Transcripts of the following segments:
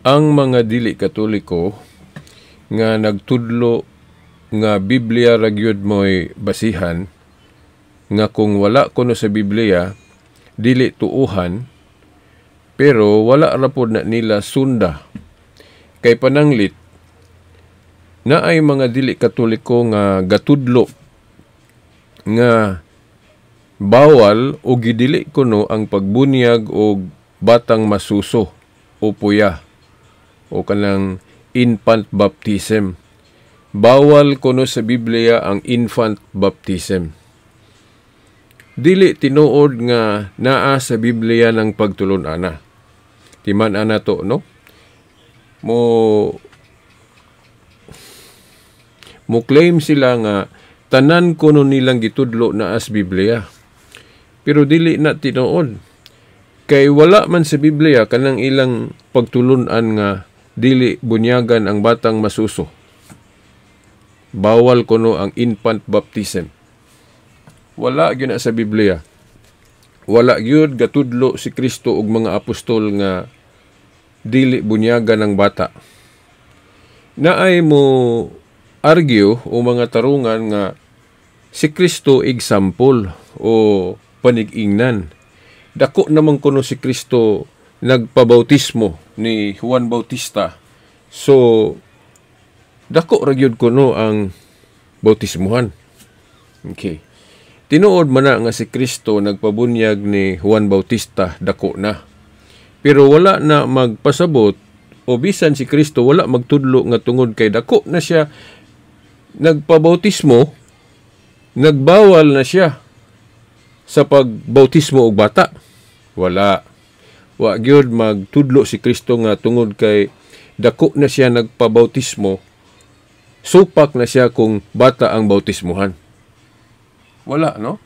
Ang mga dili Katoliko nga nagtudlo nga Biblia ra gyud mo'y basihan, nga kung wala kuno sa Biblia, dili tuuhan, pero wala ra pod na nila sunda. Kay pananglit, naay mga dili Katoliko nga gatudlo nga bawal o gidili kuno ang pagbunyag og batang masuso o puya o kanang infant baptism. Bawal kuno sa Biblia ang infant baptism. Dili tinuod nga naa sa Biblia ng pagtulon-ana. Timan-ana to, no? Mo claim sila nga tanan kuno nilang gitudlo naa sa Biblia. Pero dili na tinuod. Kay wala man sa Biblia kanang ilang pagtulunan nga dili bunyagan ang batang masuso. Bawal kuno ang infant baptism. Wala gyud na sa Biblia. Wala gyud gatudlo si Kristo ug mga apostol nga dili bunyagan ang bata. Naay mo argue o mga tarungan nga si Kristo example o panig-ingnan. Dako naman kuno si Kristo nagpabautismo ni Juan Bautista. So dako ra gyud kuno ang bautismuhan. Okay. Tinuod man na nga si Kristo nagpabunyag ni Juan Bautista dako na. Pero wala na magpasabot o bisan si Kristo wala magtudlo nga tungod kay dako na siya nagpabautismo, nagbawal na siya sa pagbautismo og bata. Wala. Wa gyud magtudlo si Kristo nga tungod kay dako na siya nagpabautismo, supak na siya kung bata ang bautismuhan. Wala, no?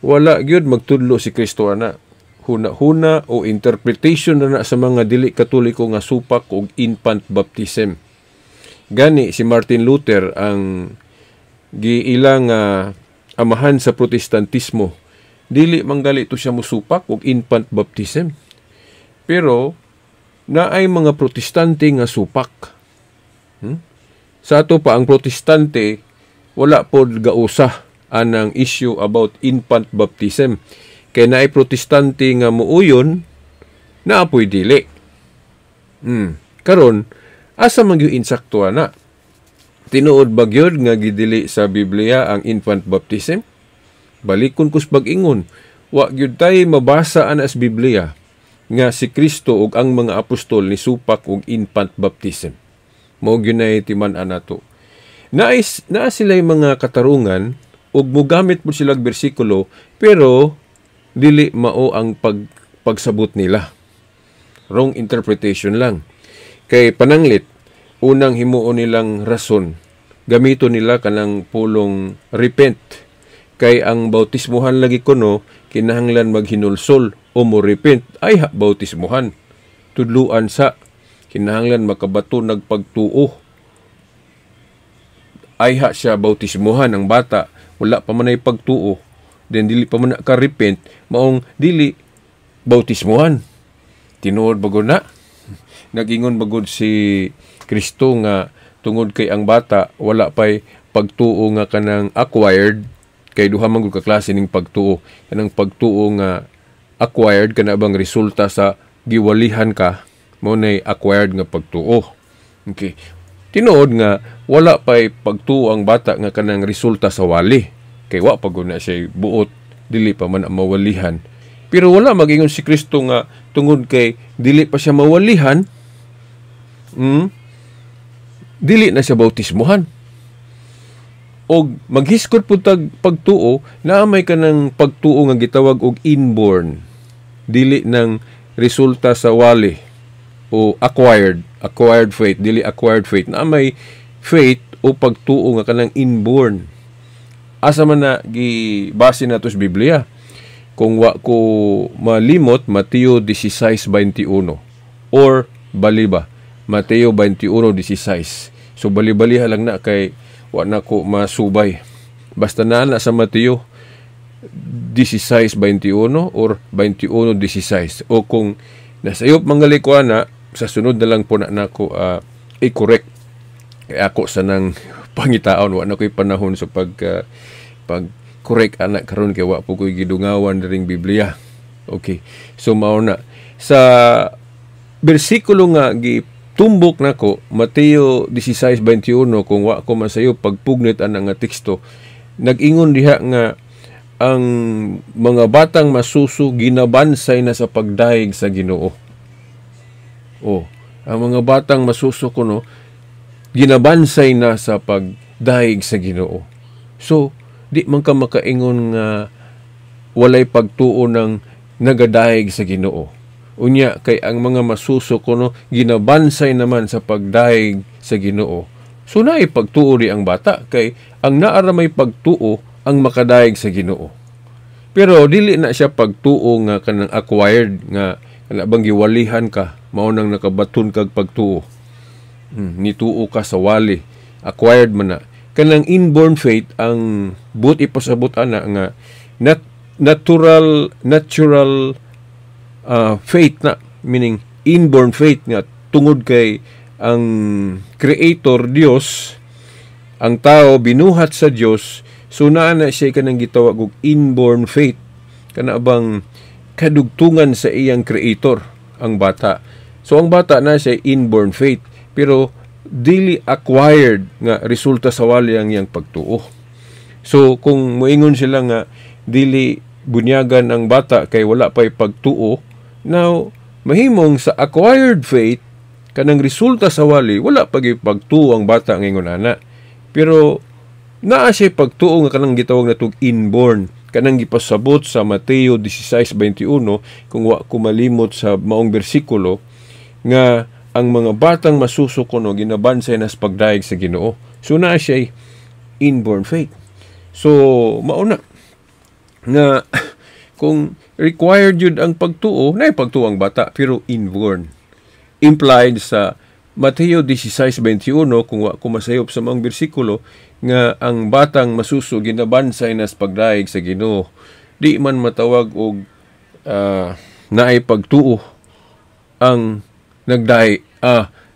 Wala gyud magtudlo si Kristo ana. Huna-huna o interpretation na na sa mga dili Katoliko nga supak og infant baptism. Gani si Martin Luther, ang giilang amahan sa Protestantismo, dili manggali to siya musupak og infant baptism. Pero naay mga Protestante nga supak. Sa ato pa, ang Protestante wala pod gausa anang issue about infant baptism. Kay naay Protestante nga muuyon, naapoy dili. Karon, asa man gyud insakto ana? Tinuod ba gyud nga gidili sa Biblia ang infant baptism? Balikon kus pag-ingon, wa gyud tay mabasa ana sa Biblia nga si Kristo ug ang mga apostol ni supak og infant baptism. Mao gyud nay timan-an nato. Naa sila'y mga katarungan ug mogamit po silag bersikulo, pero dili mao ang pagsabot nila. Wrong interpretation lang. Kay pananglit, unang himuon nilang rason, gamito nila kanang pulong repent. Kay ang bautismuhan lagi kuno kinahanglan maghinulsol o mo repent ay ha, bautismuhan. Tudluan sa kinahanglan makabato nagpagtuo. Ay ha siya bautismuhan ang bata, wala pa man ay pagtuo. Then dili pa man ka repent, maong dili bautismuhan. Tinuod bagod na? Nagingon bagod si Kristo nga tungod kay ang bata wala pay pagtuo nga kanang acquired, kay duha man gud ka klase ning pagtuo, kanang pagtuo nga acquired, kana bang resulta sa giwalihan ka, mao nay acquired nga pagtuo. Okay. Tinuod nga wala pay pagtuo ang bata nga kanang resulta sa wali, kay wa pa gud na siya buot, dili pa man ang mawalihan. Pero wala magingon si Kristo nga tungod kay dili pa siya mawalihan, dili na siya bautismuhan. Og maghiskot pud tag pagtuo, naa may kanang pagtuo nga gitawag og inborn, dili nang resulta sa wali o acquired faith, dili acquired faith. Naa may faith o pagtuo nga kanang inborn. Asa man na gibase nato sa Biblia? Kung wa ko malimot, Mateo 16:21 or baliba Mateo 21:16. So bali-baliha lang na kay wa na ko masubay. Basta naa na sa Mateo 16:21 or 21:16. O kung nasayop mangali ko ana, Sa sunod na lang po na nako i-correct. Kay ako sa nang pangitaon, wa na ko'y panahon sa pag correct ana karon kay wa po ko'y gidungawan diring Biblia. Okay. So mao na sa bersikulo nga gitumbok nako, Mateo 16:21, kung wa ko masayo pagpugnit ana nga teksto, nag-ingon diha nga ang mga batang masuso ginabansay na sa pagdayeg sa Ginoo. Oh, ang mga batang masuso kuno ginabansay na sa pagdayeg sa Ginoo. So, di man ka makaingon nga walay pagtuo ng nagadayeg sa Ginoo. Unya kay ang mga masuso kuno ginabansay naman sa pagdayeg sa Ginoo. So naay pagtuo di ang bata kay ang naara may pagtuo ang makadayeg sa Ginoo. Pero dili na siya pagtuo nga kanang acquired, nga kana bang giwalihan ka mao nang nakabaton kag pagtuo. Nituo ka sa wali, acquired man na. Kanang inborn faith ang but ipasabot ana nga natural faith na, meaning inborn faith nga tungod kay ang creator Dios, ang tao binuhat sa Dios, so naa na siya kanang gitawag og inborn faith, kana bang kadugtungan sa iyang creator ang bata. So ang bata na siya inborn faith, pero dili acquired nga resulta sa wali ang iyang pagtuo. So kung moingon sila nga dili bunyagan ang bata kay wala pa'y pagtuo, now mahimong sa acquired faith, kanang resulta sa wali, wala pa pagtuo ang bata ngingon ana. Pero naa siya pagtuo nga kanang gitawag natog inborn, kanang gipasabot sa Mateo 16:21, kung wa ko malimot sa maong bersikulo, nga ang mga batang masuso kuno ginabansay nas pagdayeg sa Ginoo. So naa siya inborn faith. So mauna nga kung required yun ang pagtuo, na pagtuo ang bata, pero inborn. Implied sa Mateo 16:21, kung wa ko masayop sa mga bersikulo, nga ang batang masuso ginabansay nas pagdayeg sa Ginoo. Di man matawag og naay pagtuo ang nagdaig,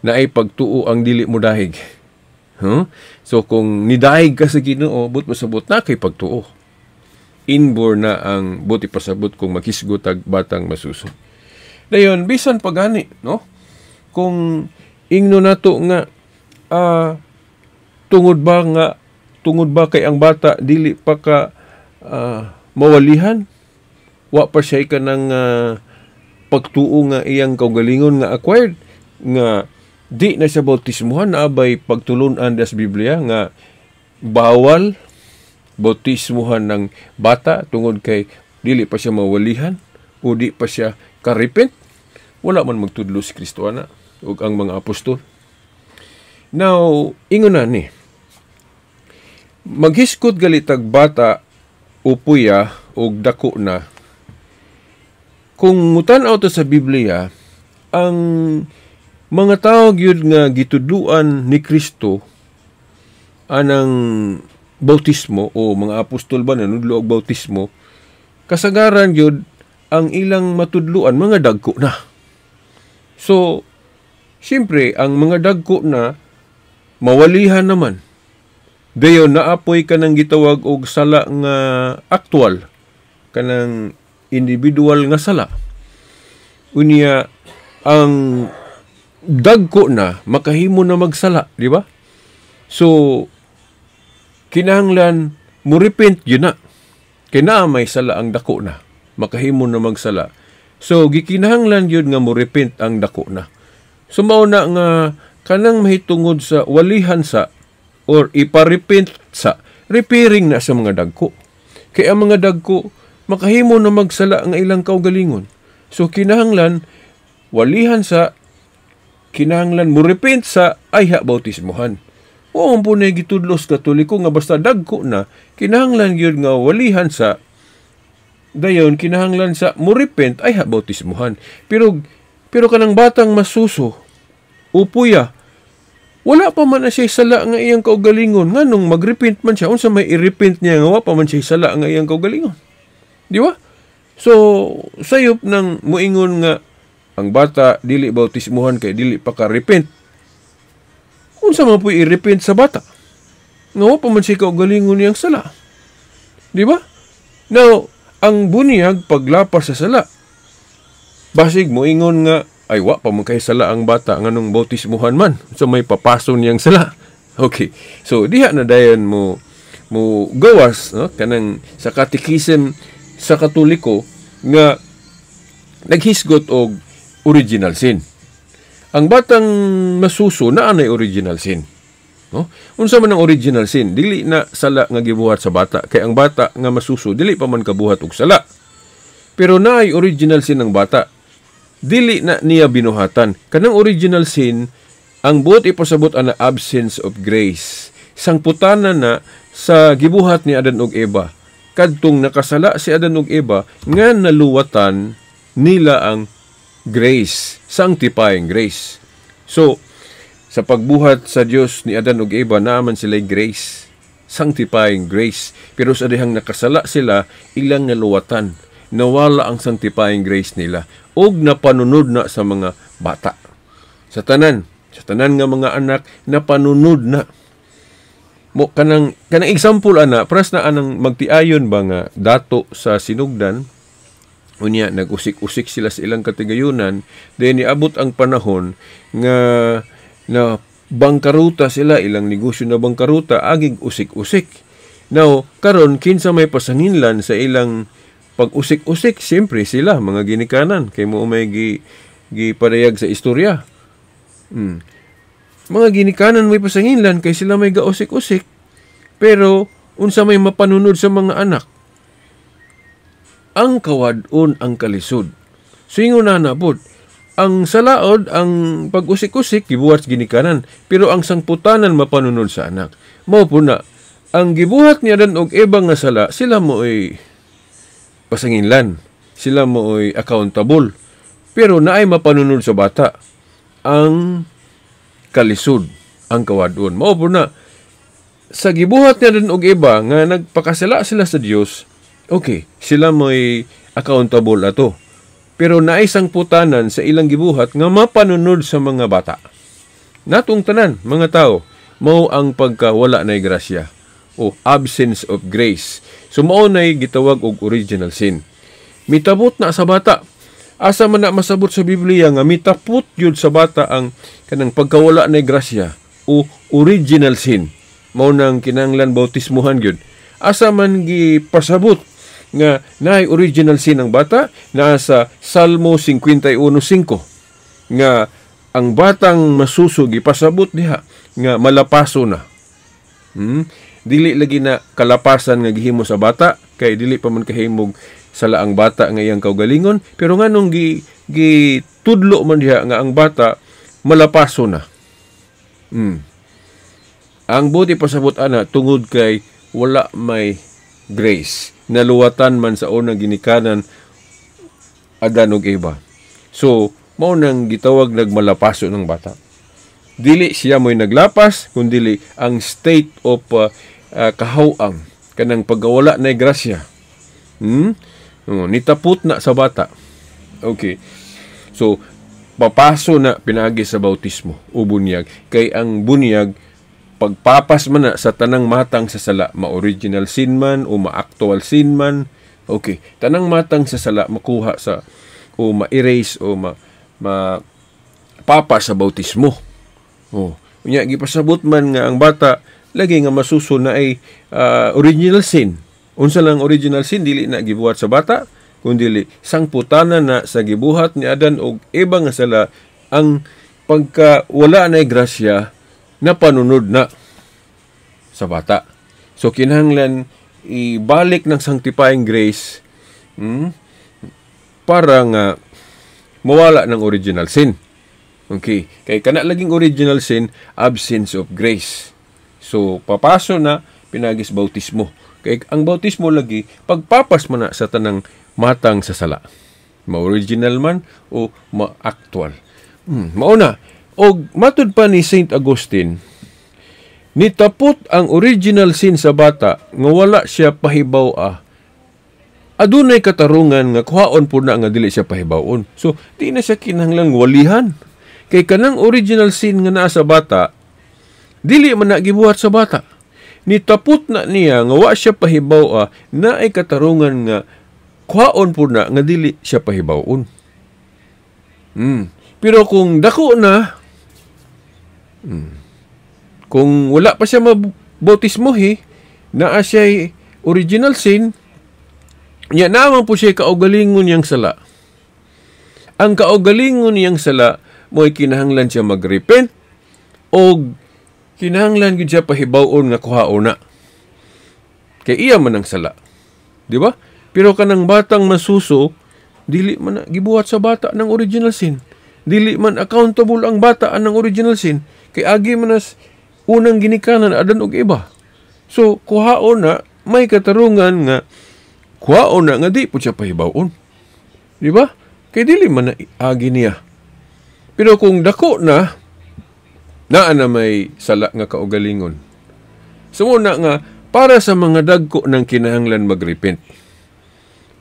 naay pagtuo ang dili mo dahig. Huh? So kung nidahig ka sa Ginoo, but masabot na kay pagtuo. Inborn na ang buti pasabot kung makisgot ag batang masuso. Dayon bisan pagani, no? Kung ingno nato nga tungod ba kay ang bata dili pa ka mawalihan, wa pa siya kanang pagtuo nga iyang kaugalingon nga acquired, nga di na siya bautismuhan, na abay pagtulunan das Biblia nga bawal bautismuhan ng bata tungod kay dili pa siya mawalihan o di pa siya karepent? Wala man magtudlo si Kristo ana ug ang mga apostol. Now, ingon na ni, maghiskot galitag bata o puya og dako na. Kung mutan-aw ta sa Biblia, ang mga tao gyud nga gitudluan ni Kristo anang bautismo o mga apostol ba nanudlo og bautismo, kasagaran gyud ang ilang matudluan mga dagko na. So, siyempre, ang mga dagko na mawalihan naman. Dayon naapoy kanang gitawag og sala nga aktual, kanang individual nga sala. Unya ang dagko na makahimo na magsala, di ba? So kinahanglan mo repent yun na. Kay naa may sala ang dako na, makahimo na magsala. So gikinahanglan yun nga mo repent ang dako na. So mao na nga kanang mahitungod sa walihan sa or iparepent sa repairing na sa mga dagko. Kay ang mga dagko makahimo na magsala nga ilang kaugalingon. So kinahanglan walihan sa, kinahanglan mo repent sa ayha bautismuhan. O ang po na gitudlos Katoliko nga basta dagko na, kinahanglan gyud nga walihan sa, dayon kinahanglan sa mo repent ayha bautismuhan. Pero kanang batang masuso o puya, wala pa man na siya sala nga iyang kaugalingon. Nganong magrepent man siya? Unsa may i-repent niya nga wa pa man siya sala nga iyang kaugalingon? Di ba? So, sayop nang muingon nga Ang bata dili bautismuhan kay dili pa ka-repent. Unsa man po'y i-repent sa bata? Nga wa pa man siya kaugalingon niyang sala. Di ba? Now, ang bunyag paglapas sa sala. Basig mo ingon nga ay wa pa man kay sala ang bata, nganong bautismuhan man? So may papaso niyang sala. Okay. So diha na dayon mo mo gawas, no, kanang sa catechism sa Katoliko nga naghisgot og original sin. Ang batang masuso naa nay original sin. No? Unsa man ang original sin? Dili na sala nga gibuhat sa bata kay ang bata nga masuso dili pa man kabuhat og sala. Pero naay original sin ang bata. Dili na niya binuhatan. Kanang original sin, ang buot ipasabot ana, absence of grace. Sangputanan na sa gibuhat ni Adan ug Eva. Kadtong nakasala si Adan ug Eva nga naluwatan nila ang grace, sanctifying grace. So, sa pagbuhat sa Dios ni Adan ug Eva, naa man sila grace, sanctifying grace. Pero sa dihang nakasala sila, ilang naluwatan. Nawala ang sanctifying grace nila ug napanunod na sa mga bata. Sa tanan nga mga anak, napanunod na. Mo kanang kanang example ana, pras na anang magtiayon ba nga dato sa sinugdan, unya nag-usik-usik sila sa ilang katigayunan, then niabot ang panahon nga na bangkaruta sila, ilang negosyo na bangkaruta, agig usik-usik. Now, karon kinsa may pasanginlan sa ilang pag-usik-usik? Siyempre sila, mga ginikanan, kay mo may gipadayag sa istorya. Mga ginikanan may pasanginlan kay sila may gausik-usik. Pero unsa may mapanunod sa mga anak? Ang kawad-on, ang kalisod. So ingon na na pod, ang salaod, ang pag-usik-usik, gibuhat sa ginikanan. Pero ang sangputanan mapanunod sa anak. Mao po na, ang gibuhat ni Adan og Eva nga sala, sila mo ay pasanginlan. Sila mo ay accountable. Pero naay mapanunod sa bata ang kalisod, ang kawadon. Mao po na, sa gibuhat ni Adan og Eva nga nagpakasala sila sa Dios, okay, sila mo'y accountable ato. Pero naay sangputanan sa ilang gibuhat nga mapanunod sa mga bata. Natong tanan, mga tao, mao ang pagkawala na grasya o absence of grace. So mao nay gitawag og original sin. Mitabot na sa bata. Asa man na masabot sa Biblia nga mitapot yun sa bata ang kanang pagkawala na grasya o original sin? Mao nang kinahanglan bautismuhan gyud. Asa man gipasabot nga naay original sin ang bata? Naa sa Salmo 51:5 nga ang batang masuso, gipasabot diha nga malapaso na. Dili lagi na kalapasan nga gihimo sa bata kay dili pa man kahimog sala ang bata nga iyang kaugalingon, pero nganong gitudlo man diha nga ang bata malapaso na? Ang buti pasabot ana, tungod kay wala may grace, naluwatan man sa unang ginikanan, Adan ug Eva. So mao nang gitawag nagmalapaso ng bata. Dili siya mo'y naglapas, kundili ang state of kahawang, kanang pagkawala na grasya. Oh, nitapot na sa bata. Okay. So, papaso na pinaagi sa bautismo o bunyag. Kay ang bunyag, pagpapas man na sa tanang matang sa sala, ma-original sin man o ma-actual sin man, okay, tanang matang sa sala makuha sa o ma-erase o ma, ma papa sa bautismo. Oh, unya gipasabot man nga ang bata lagi nga masuso na ay original sin. Unsa lang original sin? Dili na gibuhat sa bata, kundi sangputanan na sa gibuhat ni Adan og Eva nga sala, ang pagka wala na grasya na panunod na sa bata. So kinahanglan ibalik ng sanctifying grace para nga mawala ng original sin. Okay, kay kana laging original sin, absence of grace. So papaso na pinagis bautismo. Kay ang bautismo lagi pagpapas man na sa tanang matang sa sala. Ma-original man o ma-actual. Mao na. Og matud pa ni Saint Augustine, nitapot ang original sin sa bata nga wala siya pahibaw-a. Adunay katarungan nga kuhaon po na nga dili siya pahibawon. So, di na siya kinahanglang walihan. Kay kanang original sin nga naa sa bata, dili man na gibuhat sa bata. Nitapot na niya nga wa siya pahibaw, naay katarungan nga kuhaon po na nga dili siya pahibawon. Pero kung dako na, kung wala pa siya mabautismohi, naa siya original sin, nya naman po siya kaugalingon niyang sala. Ang kaugalingon niyang sala, mo'y kinahanglan siya magrepent o kinahanglan gyud siya pahibawon nga kuhaon na. Kay iya man ang sala. Di ba? Pero kanang batang masuso, dili man na gibuhat sa bata ng original sin. Dili man accountable ang bata anang original sin. Kay agi man as unang ginikanan adan og iba. So, kuhaon na, may katarungan nga kuhaon na nga di po siya pahibawon. Di ba? Kay dili man na agi niya. Pero kung dako na, naa na may sala nga kaugalingon. So muna nga, para sa mga dagko ng kinahanglan magrepent.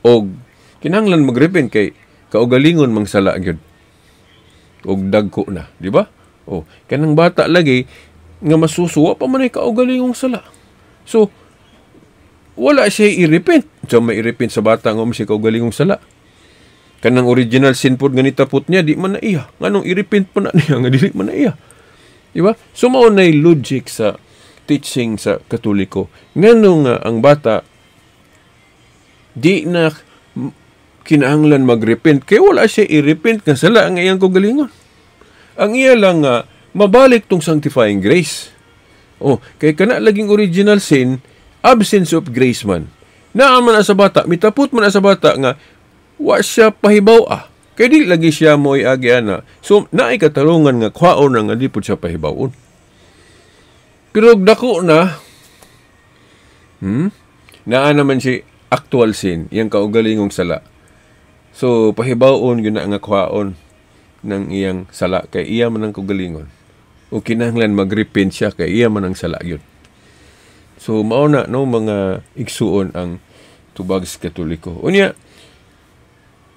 O kinahanglan magrepent kay kaugalingon mang sala gyud. Og dagko na, di ba? O kanang bata lagi nga masusuwa pa man ay kaugalingong sala. So wala siya i-repent. So may i-repent sa bata nga mo siya kaugalingong sala. Kanang original sin pod nga nitapot niya, di man na iya. Nganong i-repent pa na niya nga dili man na iya. Di ba? So mao nay logic sa teaching sa Katoliko. Ngano nga ang bata di na kinahanglan magrepent kay wala siya i-repent nga sala ang iyang kaugalingon. Ang iya lang nga mabalik tong sanctifying grace. Oh, kay kana laging original sin, absence of grace man. Naa man na sa bata, mitapot man na sa bata nga wa siya pahibaw ah. Kay di lagi siya mo'y agi ana. So naay katarungan nga kuhaon na nga di pud siya pahibawon. Pero dako na, naa naman si actual sin, iyang kaugalingong sala. So pahibawon gyud na nga kuhaon ng iyang sala kay iya man ang kaugalingon. O kinahanglan magrepent siya kay iya man ang sala gyud. So mao na, no, mga igsuon, ang tubag sa Katoliko. Unya,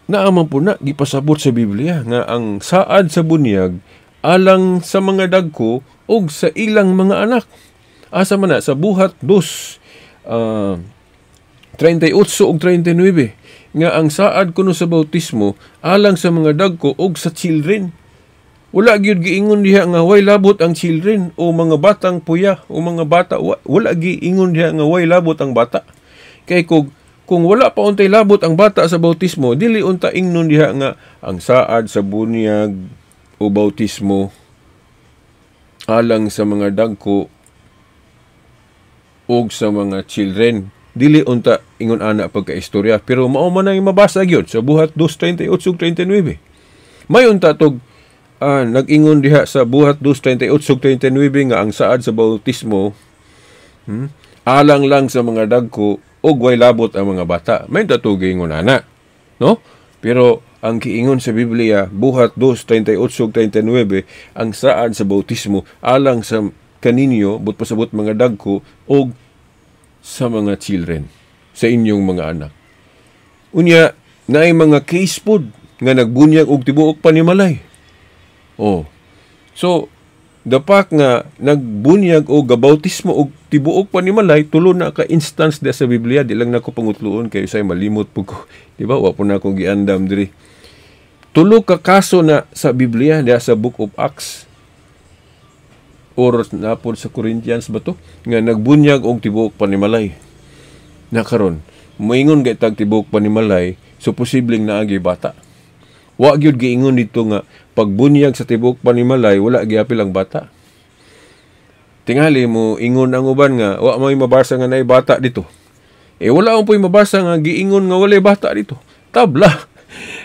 naaman po na gipasabot sa Biblia nga ang saad sa bunyag alang sa mga dagko ug sa ilang mga anak. Asa man na sa Buhat 2, 38 ug 39, nga ang saad kuno sa bautismo alang sa mga dagko ug sa children. Wala gyud giingon diha nga way labot ang children o mga batang puya o mga bata. Wala giingon diha nga way labot ang bata. Kay kung wala pa untay labot ang bata sa bautismo, dili unta ingnon diha nga ang saad sa bunyag o bautismo alang sa mga dagko ug sa mga children. Dili unta ingon ana pagkaistorya, pero mao man ang mabasa gyud sa Buhat 2:38 ug 39. May unta tog nag-ingon diha sa Buhat 2:38 ug 39 nga ang saad sa bautismo alang lang sa mga dagko ug way labot ang mga bata. May unta tog ingon ana, no? Pero ang giingon sa Biblia, Buhat 2:38 ug 39, ang saad sa bautismo alang sa kaninyo, but pasabot mga dagko og sa mga children, sa inyong mga anak. Unya, naay mga case pod nga nagbunyag og tibuok panimalay. Oh. So, the fact nga nagbunyag o gabautismo og tibuok panimalay, tulo na ka instance diha sa Biblia, di lang nako pangutluon kay usay malimot pud ko. Di ba? Wa po na akong giandam diri. Tulo ka kaso na sa Biblia diha sa Book of Acts or napod sa Corinthians ba to nga nagbunyag og tibuok panimalay. Na karon, moingon gay tag tibuok panimalay, so posibleng naagi bata. Wa gyud giingon dito nga pagbunyag sa tibuok panimalay wala giapil ang bata. Tingali mo ingon ang uban nga wa may mabasa nga naay bata dito. Eh wala man po'y mabasa nga giingon nga walay bata dito. Tabla.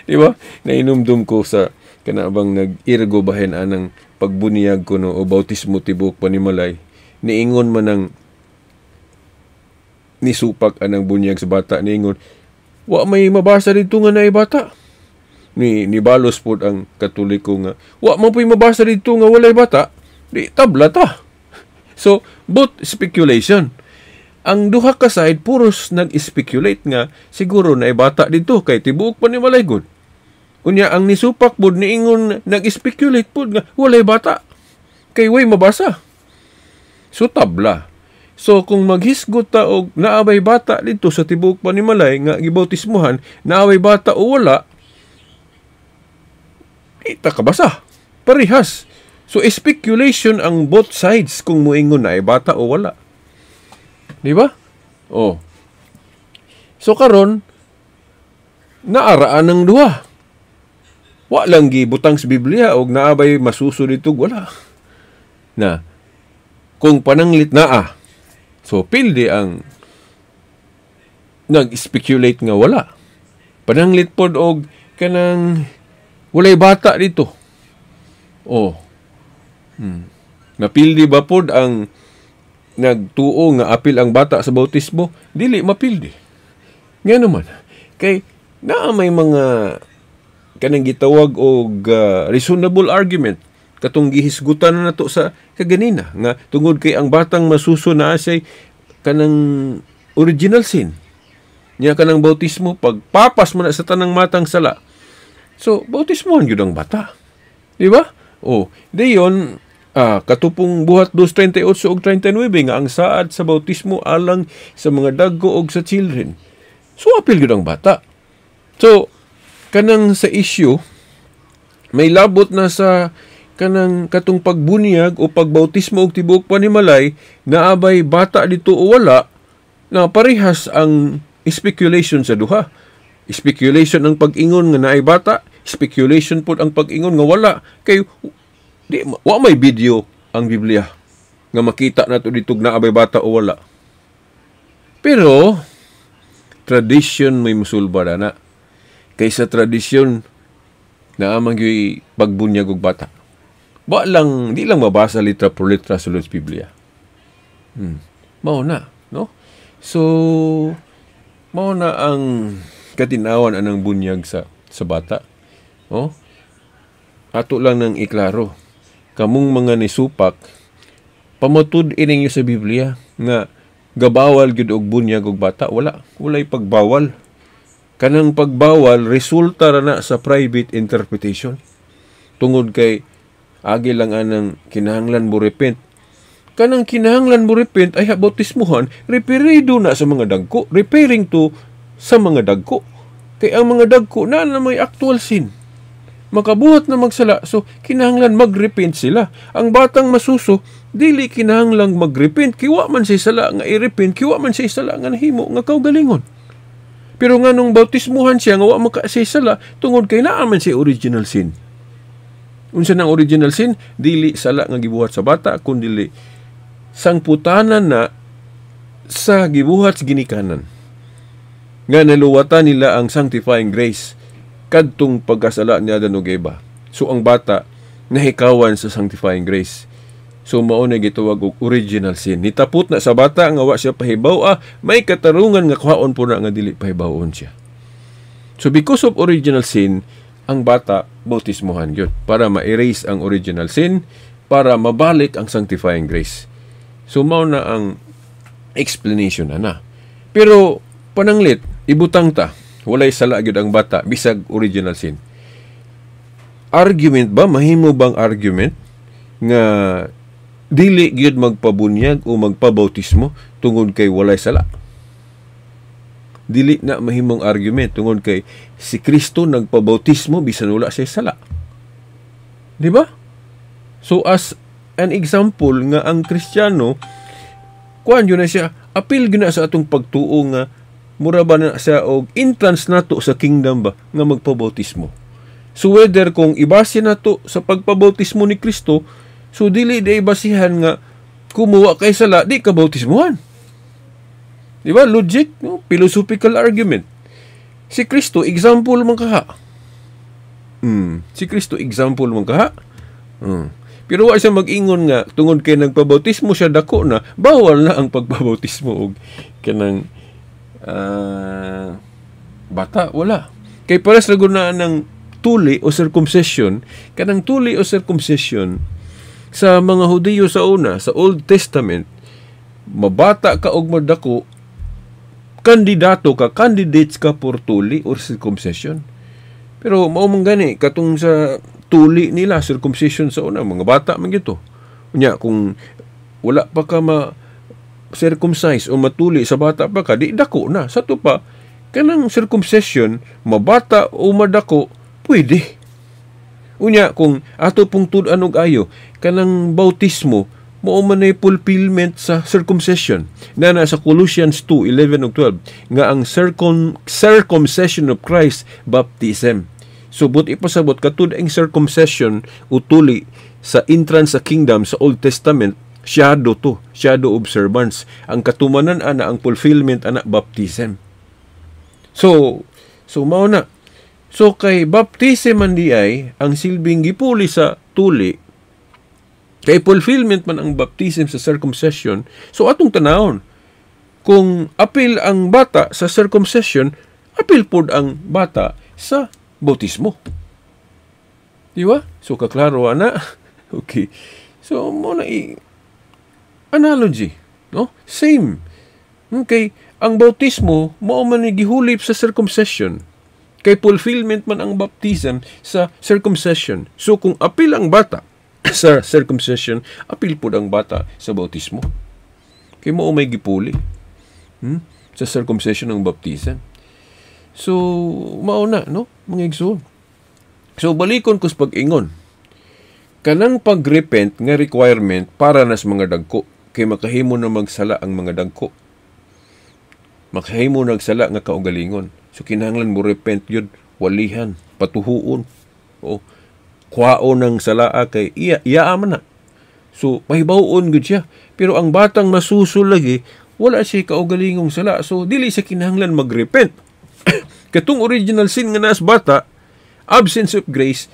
Di ba? Nainumdum ko sa kana bang nag-irgo bahin anang pagbunyag kuno o bautismo tibuok panimalay. Niingon man ang nisupak anang bunyag sa bata, niingon wa may mabasa dito nga naay bata. Ni nibalos pod ang Katoliko nga wa man po'y mabasa dito nga walay bata, di tabla ta. So both speculation. Ang duha ka side puros nag-speculate nga siguro na bata dito kay tibuok panimalay gud. Unya ang nisupak pod niingon, nag-speculate pod nga walay bata kay way mabasa. So tabla. So kung maghisgot ta og naabay bata dito sa tibuok panimalay nga gibautismuhan, naabay bata o wala, di ta kabasa. Parehas. So speculation ang both sides kung muingon na ay bata o wala. Di ba? Oh. So karon naaraan ng duha. Wa lang gibutang sa Biblia og naabay masuso dito, wala. Na kung pananglit naa. So pildi ang nag-speculate nga wala. Pananglit pod og kanang walay bata dito. Oh. Mapildi ba pod ang nagtuo nga apil ang bata sa bautismo? Dili mapildi. Nga naman, kay naa may mga kanang gitawag og reasonable argument katong gihisgutan na nato sa kaganina nga tungod kay ang batang masuso na say kanang original sin niya, kanang bautismo pagpapas mo na sa tanang matang sala, so bautismohan gyud ang bata, di ba? Oh, dayon katupong Buhat 2:38 ug 39 nga ang saad sa bautismo alang sa mga dagko og sa children. So apil gyud ang bata. So kanang sa issue may labot na sa kanang katong pagbunyag o pagbautismo og tibuok panimalay, naabay bata dito o wala, na parehas ang speculation sa duha. Speculation ang pag-ingon nga naay bata, speculation pod ang pag-ingon nga wala kay di wa may video ang Biblia nga makita nato dito naabay bata o wala. Pero tradition may musulba na kaysa tradisyon naa man gyud pagbunyag og bata. Wa lang, di lang mabasa litra por litra sa Biblia. Mao na, no? So mao na ang katinawan anang bunyag sa bata. Oh? Ato lang nang iklaro. Kamong mga nisupak, pamatud ininyo sa Biblia nga gabawal gyud og bunyag og bata. Wala, walay pagbawal. Kanang pagbawal resulta ra na sa private interpretation. Tungod kay agi lang anang kinahanglan mo repent. Kanang kinahanglan mo repent ay bautismuhan, referido na sa mga dagko, referring to sa mga dagko. Kay ang mga dagko na may actual sin. Makabuhat na magsala, so kinahanglan magrepent sila. Ang batang masuso, dili kinahanglang magrepent, kiwa man siya sala nga i-repent, kiwa man siya sala nga nahimo nga kaugalingon. Pero nga nung bautismuhan siya nga wa maka siya sala, tungod kay naa man siya original sin. Unsa nang original sin? Dili sala nga gibuhat sa bata, kundi sangputanan na sa gibuhat sa ginikanan. Nga naluwatan nila ang sanctifying grace kadtong pagkasala ni Adan ug Eva. So ang bata nahikawan sa sanctifying grace. So mao na gitawag og original sin. Nitapot na sa bata nga wa siya pahibaw, may katarungan nga kuhaon po na nga dili pahibawon siya. So because of original sin, ang bata bautismohan gyud para ma-erase ang original sin, para mabalik ang sanctifying grace. So mao na ang explanation na na. Pero pananglit, ibutang ta walay sala gyud ang bata bisag original sin. Argument ba, mahimo bang argument nga dili gyud magpabunyag o magpabautismo tungod kay walay sala? Dili na mahimong argument tungod kay si Kristo nagpabautismo bisan wala siya sala. Di ba? So as an example nga ang Kristiyano, kuan yun na siya, apil gyud na sa atong pagtuo nga mura ba na siya og entrance nato sa kingdom ba nga magpabautismo. So whether kung ibase nato sa pagpabautismo ni Kristo, so dili di ibasihan nga kumuha kay sala di ka bautismohan. Di ba? Logic, no? Philosophical argument. Si Kristo example man kaha. Si Kristo example man kaha. Pero wa siya mag-ingon nga tungod kay nagpabautismo siya dako na, bawal na ang pagpabautismo og kanang bata, wala. Kay pares ra na ng tuli o circumcision, kanang tuli o circumcision sa mga Hudiyo sa una, sa Old Testament, Mabata ka og madako, kandidato ka, candidates ka for tuli or circumcision. Pero mao man gani katong sa tuli nila, circumcision sa una, mga bata man gito. Unya kung wala pa ka ma circumcise o matuli sa bata pa ka, di dako na. Sa to pa, kanang circumcision, mabata o madako, pwede. Unya, kung ato pong tud-an og ayo, kanang bautismo, mao man ay fulfillment sa circumcision. Na na sa Colossians 2:11 ug 12 nga ang circumcision of Christ, baptism. So but ipasabot katud ang circumcision utuli sa entrance sa kingdom sa Old Testament, shadow to, shadow observance. Ang katumanan ana, ang fulfillment ana, baptism. So mao na. So kay baptism man di ay ang silbing gipuli sa tuli, kay fulfillment man ang baptism sa circumcision. So atong tanawon, kung apil ang bata sa circumcision, apil pod ang bata sa bautismo. Di ba? So kaklaro ana. Okay. So mo na i analogy, no? Same. Okay, ang bautismo mao man ni gihulip sa circumcision. Kay fulfillment man ang baptism sa circumcision. So kung apil ang bata sa circumcision, apil pud ang bata sa bautismo. Kay mao may gipuli sa circumcision ng baptism. So mao na, no, mga igsoon. So balikon ko sa pag-ingon. Kanang pag-repent nga requirement para nas mga dagko, kay makahimo na magsala ang mga dagko. Makahimo nagsala nga kaugalingon. So kinahanglan mo repent yun, walihan, patuhuon. O kwaon ng salaa kay iya iya man na. So pahibaw-on gud siya. Pero ang batang masusul lagi, wala siya kaugalingong sala. So dili siya kinahanglan magrepent. Katong original sin nga naas bata, absence of grace,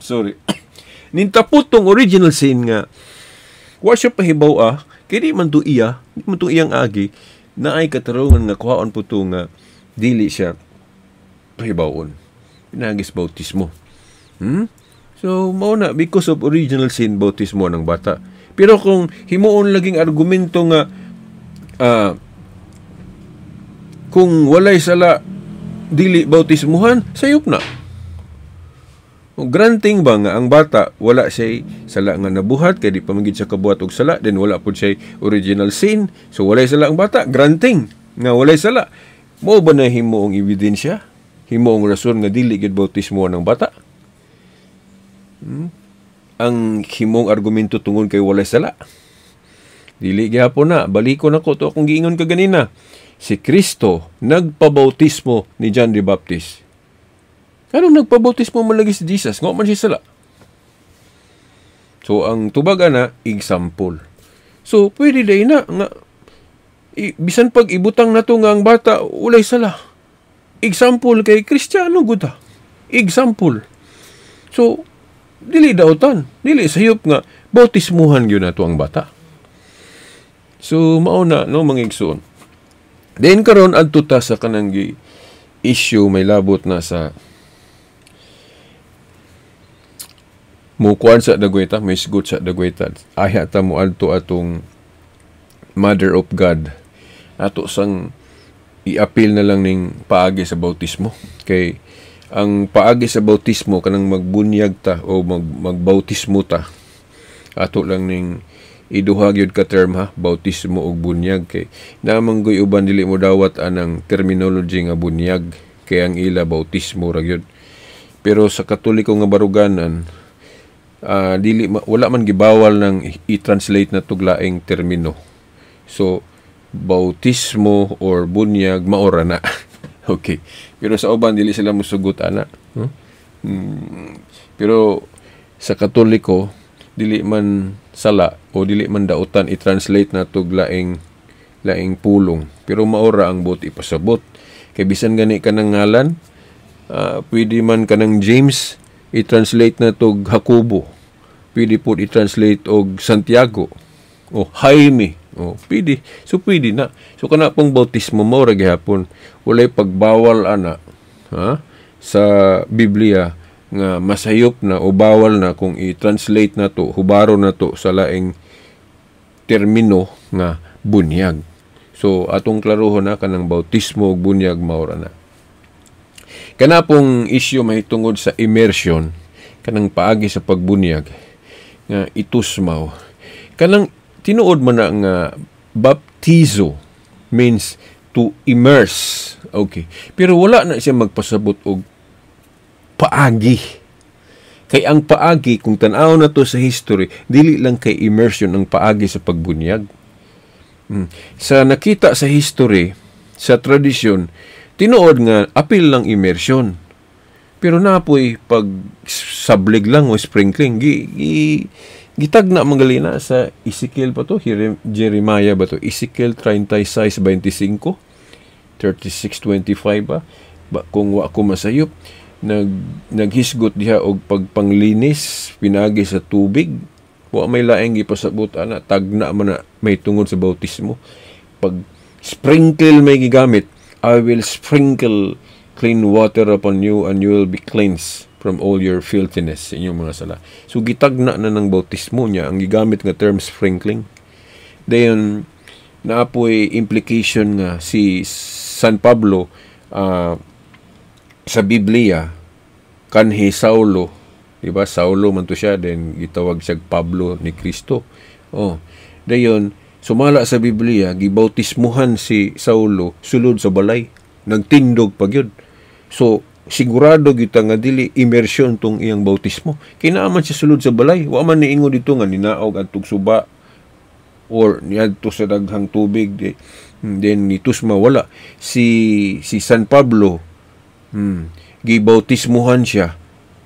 sorry, nintapot tong original sin nga wa siya pahibaw ah, kay di man to iya, di man to iyang agi, naay katarungan nga kuhaon po to nga dili siya pahibawon. Pinagis bautismo. So, mao na, because of original sin, bautismo ng bata. Pero kung himuon laging argumento nga kung walay sala dili bautismuhan, sayop na. Granting ba nga ang bata wala siya sala nga nabuhat kay di pa man gid siya kabuhat og sala, then wala pud siya original sin, so walay sala ang bata, granting nga walay sala, mo ba na himuong ebidensya, himuong rason nga dili gid bautismo ng bata? Ang himong argumento tungod kay walay sala, dili gyapon na. Balikon ako to akong giingon kaganina, si Kristo nagpabautismo ni John the Baptist. Kanong nagpabautismo man lagi si Jesus, nga man siya sala. So ang tubag ana, example. So pwede day na nga bisan pag ibutang nato nga ang bata walay sala. Example kay Kristiyano gud. Example. So dili dautan, dili sayop nga bautismuhan gyud nato ang bata. So mao na, no, mga igsoon. Then karon adto ta sa kanang issue may labot na sa mukuan sa dagweta, may isgot sa dagweta. Ayha ta mo adto atong Mother of God. Ato sang i-appeal na lang ning paagi sa bautismo. Kay ang paagi sa bautismo kanang magbunyag ta o magbautismo ta. Ato lang ning iduha gyud ka term ha, bautismo ug bunyag, kay namang goy uban dili mo dawat anang terminology nga bunyag, kay ang ila bautismo ra gyud. Pero sa Katoliko nga baruganan, dili wala man gibawal nang i-translate na tuglaing termino. So bautismo or bunyag maora na. Okay. Pero sa uban dili sila mosugot ana. Huh? Pero sa Katoliko dili man sala o dili man dautan i-translate na tug laing laing pulong. Pero maora ang buot ipasabot. Kay bisan gani kanang ngalan, pwede man kanang James i-translate na tog Jacobo. Pwede po i-translate og Santiago o Jaime. O pwede. So pwede na. So kana pong bautismo mo ra gihapon walay pagbawal ana, ha, sa Biblia nga masayop na o bawal na kung i-translate na to, hubaro na to sa laing termino nga bunyag. So atong klarohon na kanang bautismo ug bunyag mao ra na. Kana pong issue mahitungod sa immersion, kanang paagi sa pagbunyag nga itusmaw. Kanang tinuod man na nga baptizo means to immerse. Okay. Pero wala na siya magpasabot og paagi. Kay ang paagi, kung tan-aw na to sa history, dili lang kay immersion ang paagi sa pagbunyag. Sa nakita sa history, sa tradisyon, tinuod nga apil lang immersion. Pero napoy pag sablig lang o sprinkling, gitagna mangalina sa Ezekiel pa to, Jeremiah ba to? Ezekiel 36:25, 36:25 ba? Ba kung wa ko masayop, naghisgot diha og pagpanglinis pinagi sa tubig. Wa may laing gipasabot ana, tagna man na may tungod sa bautismo. Pag sprinkle may gigamit, "I will sprinkle clean water upon you and you will be cleansed from all your filthiness," sa inyong mga sala. So gitagna na ng bautismo niya ang gigamit nga term sprinkling. Dayon naapoy implication nga si San Pablo sa Biblia kanhi Saulo, di ba? Saulo man to siya, then gitawag siya Pablo ni Kristo. Oh, dayon sumala sa Biblia, gibautismuhan si Saulo sulod sa balay, nagtindog pa gyud. So sigurado gyud nga dili immersion tong iyang bautismo. Kay naa man siya sulod sa balay, wa man niingon dito nga ninaog adtong suba or niadto sa daghang tubig di, then nitusma, wala. Si San Pablo, gibautismuhan siya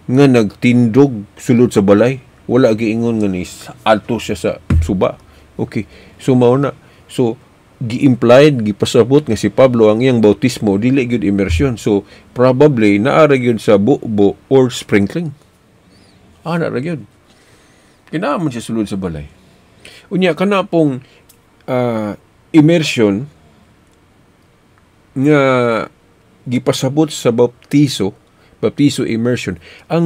nga nagtindog sulod sa balay. Wala giingon nga ni adto siya sa suba. Okay. So mao na. So gi-implied, gipasabot nga si Pablo ang iyang bautismo dili gyud immersion. So probably naa ra gyud sa bubo or sprinkling. Ana ra gyud. Kinaa man siya sulod sa balay. Unya kana pong immersion nga gipasabot sa baptiso, baptiso immersion, ang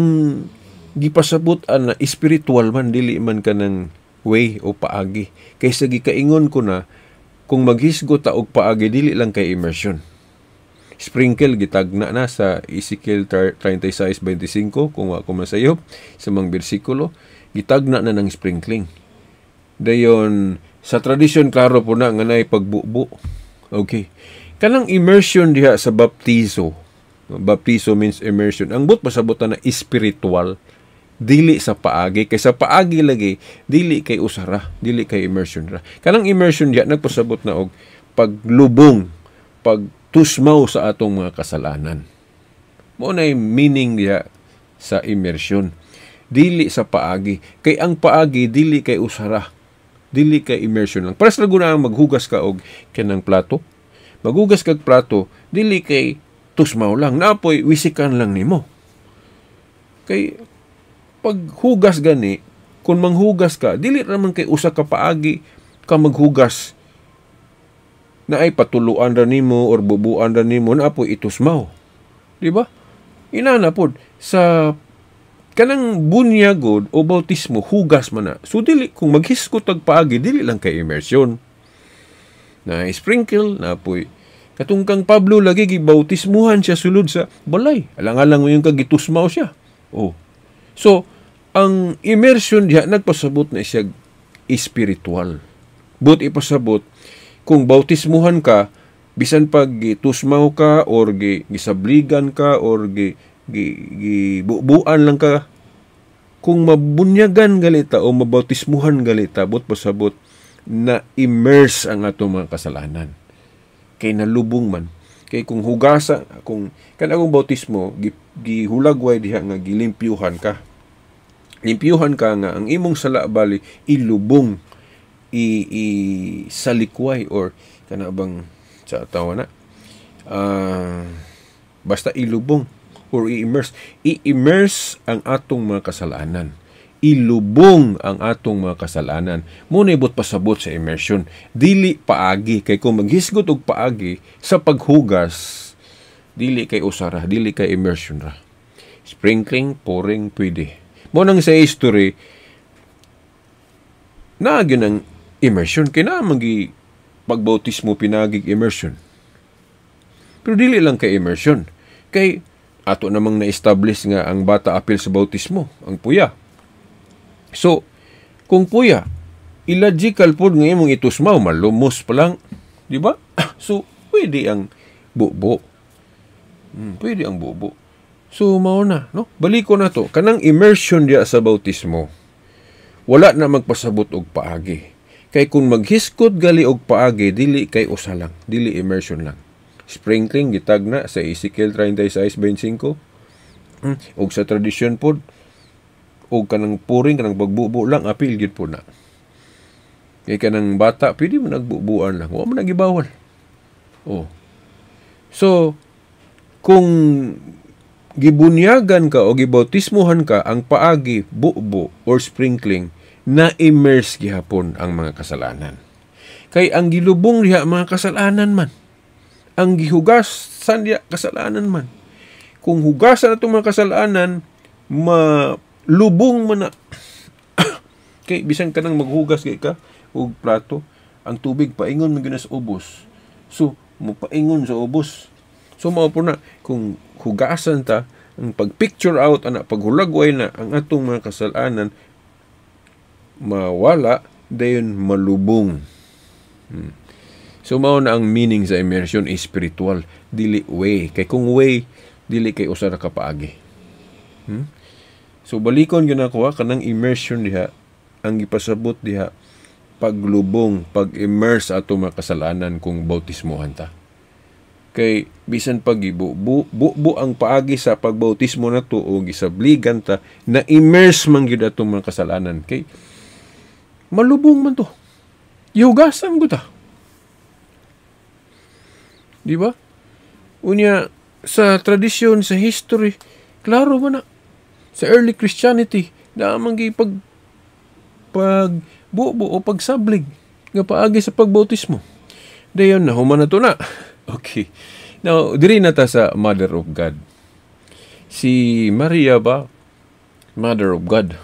gipasabot ana spiritual man, dili man kanang way o paagi. Kaysa gikaingon ko na, kung maghisgot ta og paagi, dili lang kay immersion. Sprinkle gitagna na sa Ezekiel 36:25, kung wa ko masayop sa mga bersikulo, gitagna na ng sprinkling. Dayon sa tradisyon klaro po na nga naay pagbubo. Okay. Kanang immersion diha sa baptizo. Baptizo means immersion. Ang but pasabot na spiritual, dili sa paagi, kay sa paagi lagi dili kay usara, dili kay immersion ra. Kanang immersion diha nagpasabot na og paglubong, pagtusmaw sa atong mga kasalanan. Mao nay meaning diha sa immersion. Dili sa paagi, kay ang paagi dili kay usara, dili kay immersion lang. Para sa laguna ang maghugas ka og kanang plato. Maghugas kag plato, dili kay tusmaw lang, napoy wisikan lang nimo. Kay paghugas gani, kung manghugas ka, dili raman kay usa ka paagi ka maghugas na ay patuluan ra nimo or bubuan ra nimo, naapoy itusmaw. Di ba? Inana pod sa kanang bunyagod o bautismo, hugas man na. So dili kung maghisgot og paagi, dili lang kay immersion. Na sprinkle, na poy katong kang Pablo lagi gibautismuhan siya sulod sa balay. Alang-alang mo yung kagitusmaw siya. Oh. So, ang immersion diha nagpasabot na siya spiritual. But ipasabot, kung bautismuhan ka, bisan pag gitusmaw ka or gisabligan ka or gibubuan lang ka, kung mabunyagan galita o mabautismuhan galita, but pasabot na immerse ang atong mga kasalanan. Kay nalubong man. Kay kung hugasa, kung kanang bautismo, gihulagway diha nga gilimpyuhan ka. Limpyuhan ka nga ang imong sala bali ilubong, i salikway or kana bang sa tawa na basta ilubong or i-immerse. I-immerse ang atong mga kasalanan. Ilubong ang atong mga kasalanan. Muna ibot pasabot sa immersion. Dili paagi. Kay kung maghisgot og paagi sa paghugas, dili kay usara, dili kay immersion ra. Sprinkling, pouring, pwede. Mo nang sa history, naa gyud ang Immersion kay naa man gi pagbautismo pinagig immersion. Pero dili lang kay immersion. Kay ato namang na-establish nga ang bata apil sa bautismo, ang puya. So, kung puya, illogical pod nga imong itusmaw, malumos pa lang, di ba? So, pwede ang bubo. Pwede ang bubo. So, mao na, no? Baliko na to. Kanang immersion diya sa bautismo, wala na magpasabot og paagi. Kay kung maghiskot gali og paagi, dili kay usa lang, dili immersion lang. Sprinkling gitagna sa Ezekiel 36:25. Og sa tradisyon pod, og kanang pouring, kanang pagbubo lang, apil gyud po na. Kay kanang bata, pwede mo nagbubuan lang. Wa mo nagibawal. Oh. So, kung gibunyagan ka o gibautismuhan ka, ang paagi, bubo or sprinkling, na-immerse gihapon ang mga kasalanan. Kay ang gilubong diha mga kasalanan man. Ang gihugasan diha kasalanan man. Kung hugasan atong mga kasalanan, malubong man na. Kay bisan ka nang maghugas kay ka og plato, ang tubig paingon man gyud sa ubos. So, mopaingon sa ubos. So mao po na kung hugasan ta, ang pag-picture out ana, paghulagway na ang atong mga kasalanan, mawala dayon malubong. So mao na ang meaning sa immersion is spiritual, dili way. Kay kung way, dili kay usa ra ka paagi. So balikon gyud nako kanang immersion diha, ang gipasabot diha paglubong, pag-immerse ato mga kasalanan kung bautismohan ta. Kay bisan pag bu, bu, bu ang paagi sa pagbautismo nato o gisabligan ta, na immerse man gyud atong mga kasalanan kay malubong man to. Ihugasan ko ta. Di ba? Unya, sa tradisyon, sa history, klaro man na. Sa early Christianity, naa man gi pag bubo o pagsablig nga paagi sa pagbautismo. Dayon na human na to na. Okay. Now, diri na ta sa Mother of God. Si Maria ba? Mother of God.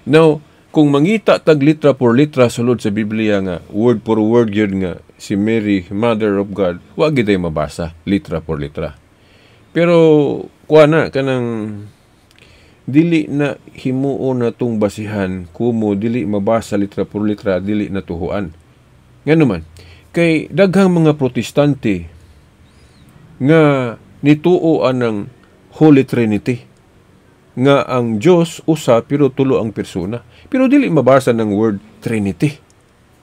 Now, kung mangita tag litra por litra sulod sa Biblia nga word for word yun nga si Mary, Mother of God, wa gid mabasa litra por litra. Pero kuha na kanang dili na himuon na tong basihan kumo dili mabasa litra por litra, dili na tuhuan. Ngano man, kay daghang mga Protestante nga nituo anang Holy Trinity, nga ang Dios usa pero tulo ang persona. Pero dili mabasa ng word Trinity.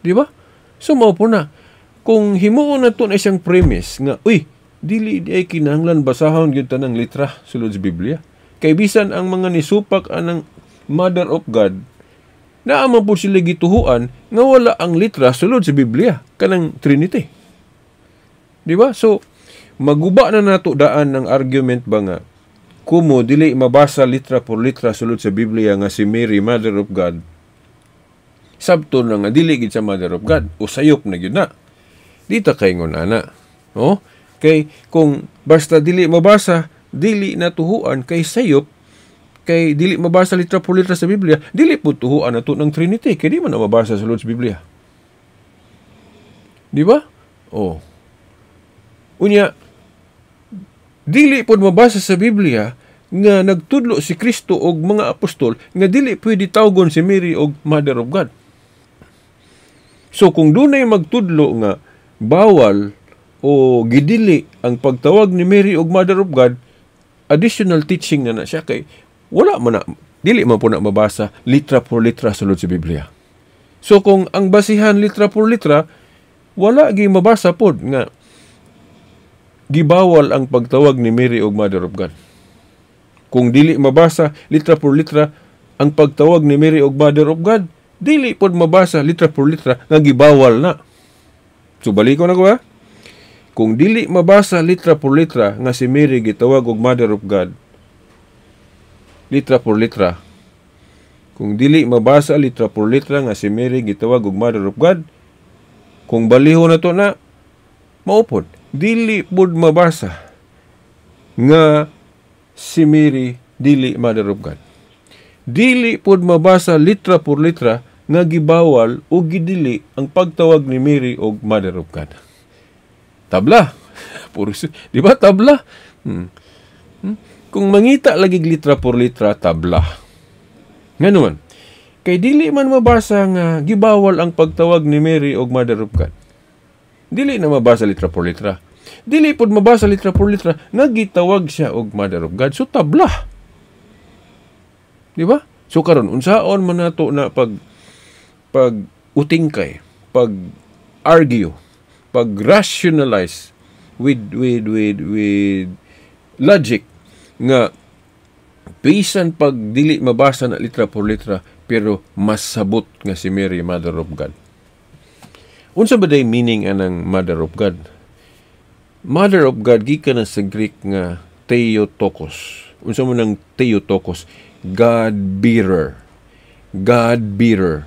Di ba? So mao po na kung himuon na to na isang premise nga uy, dili di ay kinahanglan basahon gyud tanang litra sulod sa Biblia. Kay bisan ang mga nisupak anang Mother of God, naa man po sila gituhuan nga wala ang litra sulod sa Biblia kanang Trinity. Di ba? So maguba na nato daan ng argument ba nga kumo dili mabasa litra por litra sulod sa Biblia nga si Mary Mother of God, sabto na nga dili gid sa Mother of God o sayop na gyud na. Di ta kaingon ana. No? Kay kung basta dili mabasa, dili natuhuan kay sayop, kay dili mabasa litra por litra sa Biblia, dili po tuhuan nato ng Trinity kay di man na mabasa sulod sa Biblia. Di ba? Oh. Unya, dili pod mabasa sa Biblia nga nagtudlo si Kristo og mga apostol nga dili pwede tawgon si Mary og Mother of God. So kung dunay magtudlo nga bawal o gidili ang pagtawag ni Mary og Mother of God, additional teaching na na siya kay wala man na, dili man po na mabasa litra por litra sulod sa Biblia. So kung ang basihan litra por litra, wala gi mabasa pod nga gibawal ang pagtawag ni Mary og Mother of God. Kung dili mabasa litra por litra ang pagtawag ni Mary og Mother of God, dili pod mabasa litra por litra nga gibawal na. So baliko na ko ha. Kung dili mabasa litra por litra nga si Mary gitawag og Mother of God, litra por litra, kung dili mabasa litra por litra nga si Mary gitawag og Mother of God, kung baliho na to na, maupod. Dili pud mabasa nga si Mary dili Mother of God. Dili pud mabasa litra por litra nga gibawal o gidili ang pagtawag ni Mary og Mother of God. Tabla. Puro, di ba tabla? Kung mangita lagi litra por litra, tabla. Nga naman, kay dili man mabasa nga gibawal ang pagtawag ni Mary og Mother of God. Dili na mabasa litra por litra. Dili pod mabasa litra por litra nga gitawag siya og Mother of God. So tabla. Di ba? So karon, unsaon man nato na pag pag utingkay, pag argue, pag rationalize with logic nga bisan pag dili mabasa na litra por litra, pero masabot nga si Mary Mother of God? Unsa ba day meaning anang Mother of God? Mother of God gikan na sa Greek nga Theotokos. Unsa man ang Theotokos? God bearer. God bearer.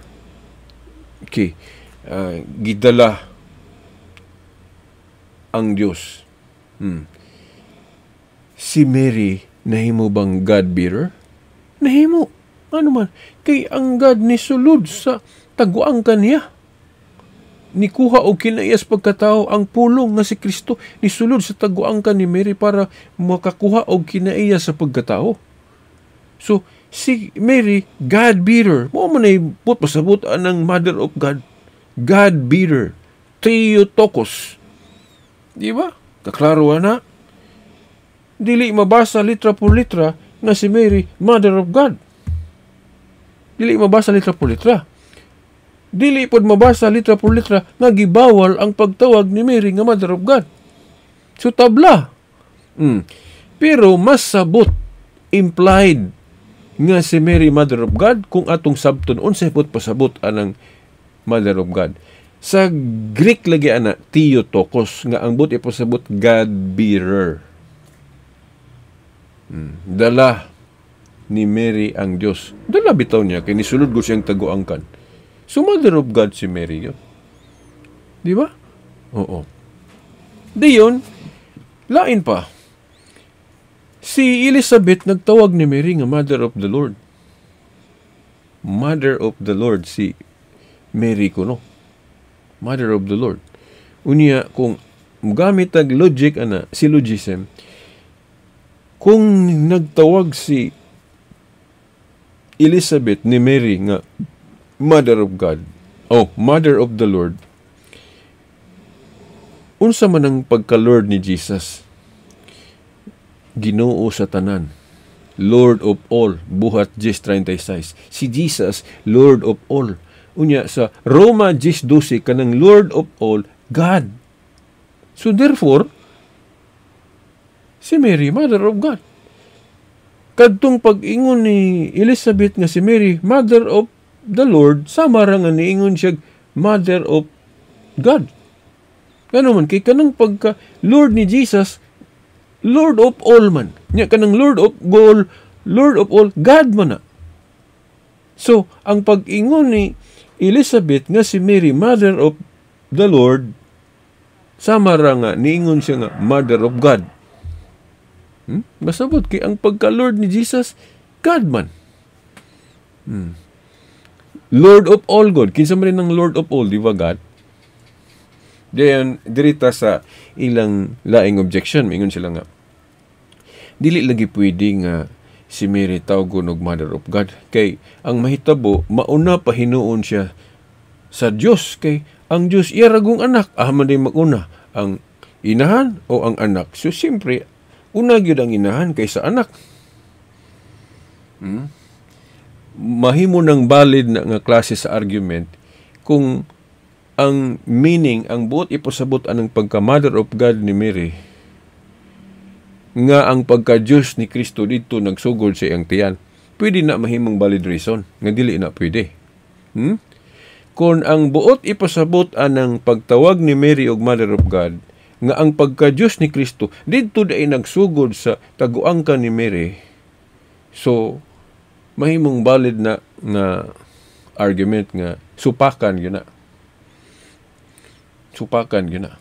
Okay. Gidala ang Diyos. Si Mary nahimo bang God bearer? Nahimo. Ano man? Kay ang God ni sulod sa taguang kaniya. Nikuha og kinaiya sa pagkatao ang Pulong nga si Kristo, nisulod sa taguang ni Mary para makakuha og kinaiya sa pagkatao. So si Mary, God bearer. Mao man ay buot pasabot anang Mother of God. God bearer. Theotokos. Di ba? Kaklaro na. Dili mabasa litra por litra na si Mary Mother of God. Dili mabasa litra por litra. Dili pod mabasa litra por litra nga gibawal ang pagtawag ni Mary nga Mother of God. So tabla. Pero mas sabot implied nga si Mary Mother of God kung atong sabton unsay pud pasabot anang Mother of God. Sa Greek lagi ana, Theotokos, nga ang buot ipasabot God bearer. Dala ni Mary ang Diyos. Dala bitaw niya kay nisulod ko siyang taguangkan. So Mother of God si Mary yun. Di ba? Oo. Diyon, lain pa. Si Elizabeth nagtawag ni Mary nga Mother of the Lord. Mother of the Lord si Mary kuno. Mother of the Lord. Unya, kung gamit ang logic ana, syllogism, kung nagtawag si Elizabeth ni Mary nga Mother of God, oh, Mother of the Lord, unsa man ang pagka-Lord ni Jesus? Ginoo sa tanan. Lord of all, Buhat 10:36. Si Jesus, Lord of all. Unya sa Roma 10:12, kanang Lord of all, God. So therefore, si Mary, Mother of God. Kadtong pag-ingon ni Elizabeth nga si Mary, Mother of the Lord, sama ra nga niingon siya Mother of God. Ngano man, kay kanang pagka Lord ni Jesus, Lord of all man. Nya kanang Lord of all, Lord of all, God man na. So, ang pag-ingon ni Elizabeth nga si Mary, Mother of the Lord, sama ra nga niingon siya nga Mother of God. Masabot kay ang pagka-Lord ni Jesus, God man. Lord of all God. Kinsa man rin ang Lord of all, di ba God? Then, dirita sa ilang laing objection, mingon sila nga, dili lagi pwede nga si Mary tawgon og Mother of God. Kay ang mahitabo, mauna pa hinuon siya sa Dios, kay ang Dios iya ragong anak. Ah, man din maguna ang inahan o ang anak? So siyempre, una gyud ang inahan kaysa anak. Mahimo ng valid na nga klase sa argument kung ang meaning, ang buot ipasabot anang pagka Mother of God ni Mary nga ang pagka-Diyos ni Kristo dito nagsugod sa iyang tiyan. Pwede na mahimong valid reason nga dili na pwede. Kung ang buot ipasabot anang pagtawag ni Mary og Mother of God nga ang pagka-Diyos ni Kristo didto dai nagsugod sa taguangkan ni Mary, so mahimong valid na nga argument nga supakan yun na. Supakan yun na.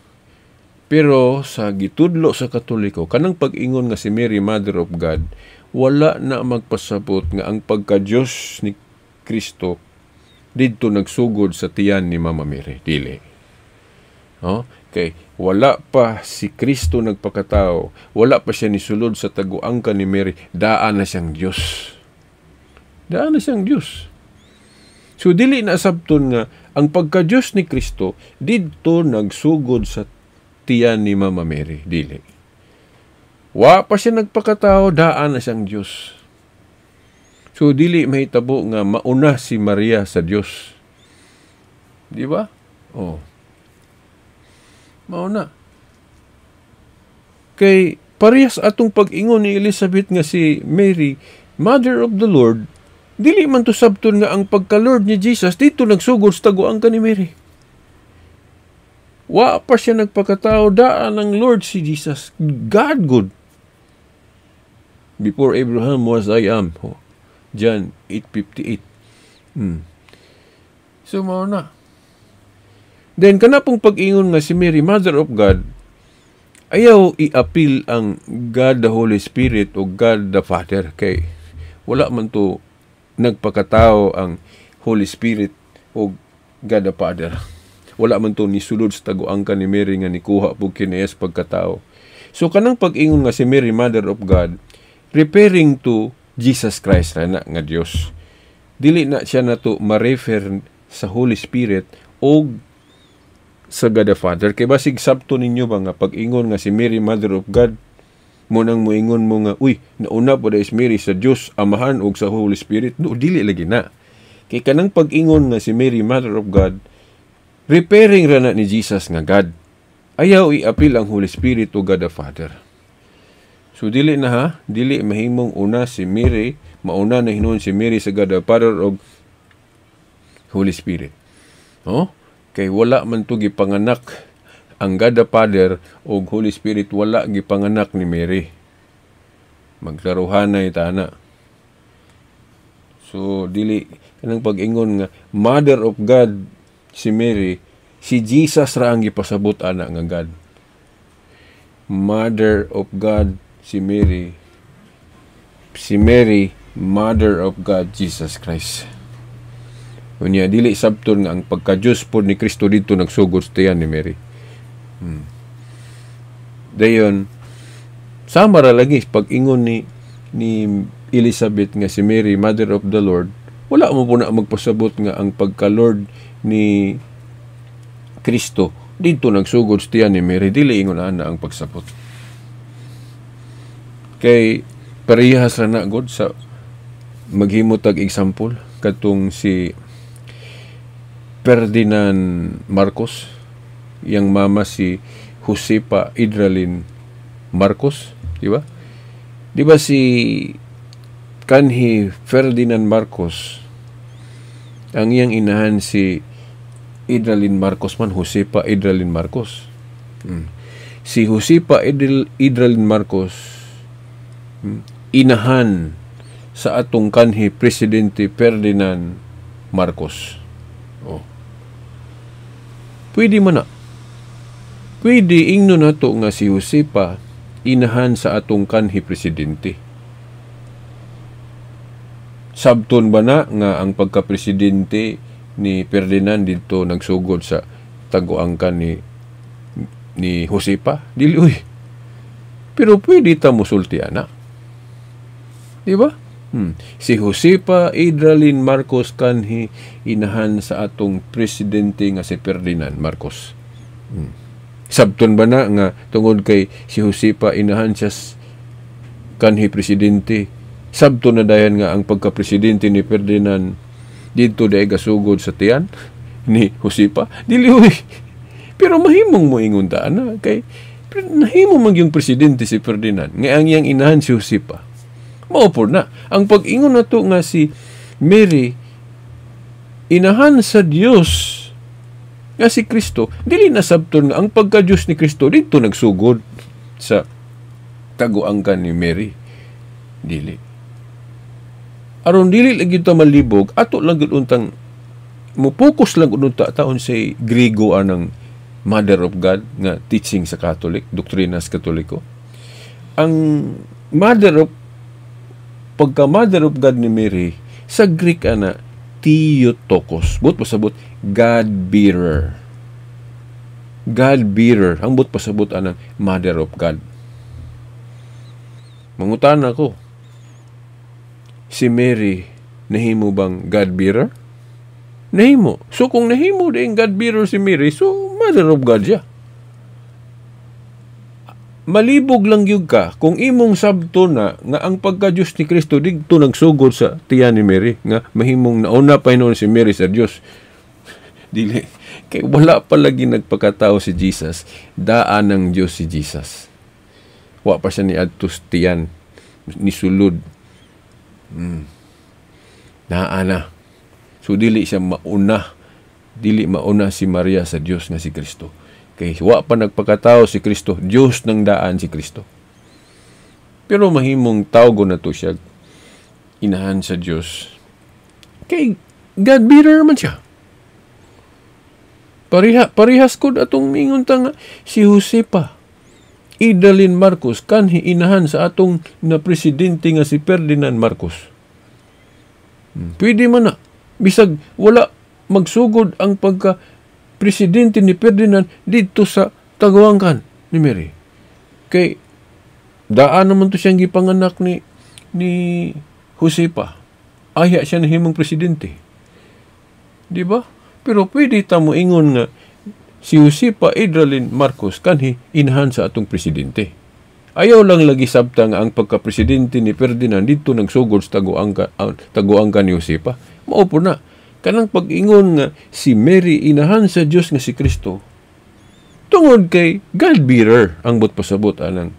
Pero sa gitudlo sa Katoliko, kanang pag-ingon nga si Mary Mother of God, wala na magpasabot nga ang pagka-Diyos ni Kristo didto nagsugod sa tiyan ni Mama Mary. Dili. Oh, kay wala pa si Kristo nagpakatao, wala pa siya nisulod sa taguangka ni Mary, daan na siyang Dios. Daan na siyang Dios. So dili na sabton nga ang pagka-Dios ni Kristo didto nagsugod sa tiyan ni Mama Mary. Dili. Wa pa siya nagpakatao, daan na siyang Dios. So dili mahitabo nga mauna si Maria sa Dios. Di ba? Oh. Mauna. Kay parehas atong pag-ingon ni Elizabeth nga si Mary, Mother of the Lord, dili man to sabton nga ang pagka-Lord ni Jesus didto nagsugod sa taguangka ni Mary. Wa pa siya nagpakatao, daan ang Lord si Jesus. God good. Before Abraham was, I am. Oh. John 8:58. So mao na. Then kana pong pag-ingon nga si Mary, Mother of God, ayaw i-appeal ang God the Holy Spirit o God the Father kay wala man to nagpakatao ang Holy Spirit o God the Father. Wala man to nisulod sa taguangka ni Mary nga nikuha po kiniyas pagkatao. So kanang pag-ingon nga si Mary, Mother of God, referring to Jesus Christ ra na nga Dios. Dili na siya nato ma-refer sa Holy Spirit o sa God the Father. Kay basig sabto ninyo ba nga pag-ingon nga si Mary, Mother of God, mo nang moingon mo nga, "Uy, nauna po is Mary sa Dios Amahan ug sa Holy Spirit"? No, dili lagi na. Kay kanang pag-ingon nga si Mary, Mother of God, referring ra na ni Jesus nga God. Ayaw i-appeal ang Holy Spirit o God the Father. So dili na ha, dili mahimong una si Mary, mauna na hinuon si Mary sa God the Father og Holy Spirit. Oh? Kay wala man to gipanganak ang God the Father og Holy Spirit, wala gipanganak ni Mary. Magklaruhanay tana. So dili kanang pag-ingon nga Mother of God si Mary, si Jesus ra ang gipasabot ana nga God. Mother of God si Mary. Si Mary, Mother of God Jesus Christ. Unya dili sabton nga ang pagka-Diyos pod ni Kristo didto nagsugod sa tiyan ni Mary. Dayon sama ra lagi pag-ingon ni Elizabeth nga si Mary, Mother of the Lord, wala mo po na magpasabot nga ang pagka-Lord ni Kristo didto nagsugod sa tiyan ni Mary. Dili ingon ana ang pagsabot. Kay parehas ra na god sa maghimo tag example katong si Ferdinand Marcos, yang mama si Josepa Edralin Marcos, di ba? Di ba si kanhi Ferdinand Marcos, ang iyang inahan si Edralin Marcos man, Josepa Edralin Marcos. Si Josepa Edralin Marcos, inahan sa atong kanhi Presidente Ferdinand Marcos. Oh. Pwede man na. Pwede ingno nato nga si Josepa inahan sa atong kanhi presidente. Sabton ba na nga ang pagka-presidente ni Ferdinand didto nagsugod sa taguangkan ni Josepa? Dili uy. Pero pwede ta musulti ana. Di ba? Si Josepa Edralin Marcos kanhi inahan sa atong presidente nga si Ferdinand Marcos. Sabton ba na nga tungod kay si Josepa inahan siya kanhi presidente, sabton na dayan nga ang pagka-presidente ni Ferdinand didto day gasugod sa tiyan ni Josepa? Dili uy. Pero mahimong moingon ta ana kay nahimo man yung presidente si Ferdinand nga ang iyang inahan si Josepa. Mao pod na ang pag-ingon nato nga si Mary inahan sa Dios nga si Kristo, dili na sabton nga ang pagka-Dios ni Kristo didto nagsugod sa taguangkan ni Mary. Dili. Aron dili lagi ta malibog, ato lang gud untang mo-focus lang gud unta taon sa Griego anang Mother of God nga teaching sa Catholic, doktrinas Katoliko. Ang Mother of pagka Mother of God ni Mary sa Greek ana Theotokos. Buot pasabot, God bearer. God bearer. Ang buot pasabot anang Mother of God. Mangutana ko, si Mary nahimo bang God bearer? Nahimo. So kung nahimo din God bearer si Mary, so Mother of God siya. Malibog lang gyud ka kung imong sabto na nga ang pagka-Diyos ni Kristo didto nagsugod sa tiyan ni Mary, nga mahimong nauna pa hinuon si Mary sa Dios. Dili kay wala pa lagi nagpakatao si Jesus, daan ng Dios si Jesus. Wa pa siya ni adto tiyan ni sulod. Naa na. So dili siya mauna. Dili mauna si Maria sa Dios nga si Kristo. Kay wa pa nagpakatao si Kristo, Dios nang daan si Kristo. Pero mahimong tawgo na to siya inahan sa Dios. Kay God bearer man siya. Parehas kod atong mingon ta nga si Josepa Idalin Marcos kanhi inahan sa atong na presidente nga si Ferdinand Marcos. Pwede man na. Bisag wala magsugod ang pagka presidente ni Ferdinand dito sa Taguangkan ni Mary. Kay daan naman to siyang gipanganak ni Josepa. Ayha siya nahimong presidente. Di ba? Pero pwede ta mo ingon nga si Josepa Edralin Marcos kanhi inahan sa atong presidente. Ayaw lang lagi sabta nga ang pagka-presidente ni Ferdinand dito nagsugod sa taguangka ni Josepa. Mao po na. Kanang pag-ingon nga si Mary inahan sa Dios nga si Kristo, tungod kay God bearer ang buot pasabot anang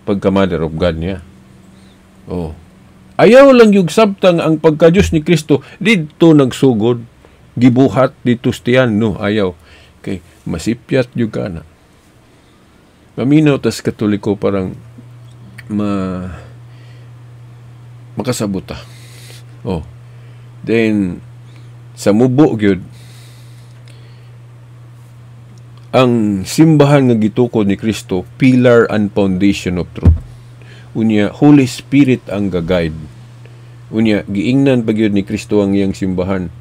pagka-Mother of God niya. Oh. Ayaw lang yung sabta nga ang pagka-Dios ni Kristo didto nagsugod, gibuhat dito tiyan, no, ayaw. Kay masipyat yung ka na. Maminaw tas Katoliko parang makasabot ta. Oh. Then sa mubo gyud ang simbahan nga gitukod ni Kristo, pillar and foundation of truth. Unya Holy Spirit ang ga-guide. Unya giingnan pa gyud ni Kristo ang iyang simbahan.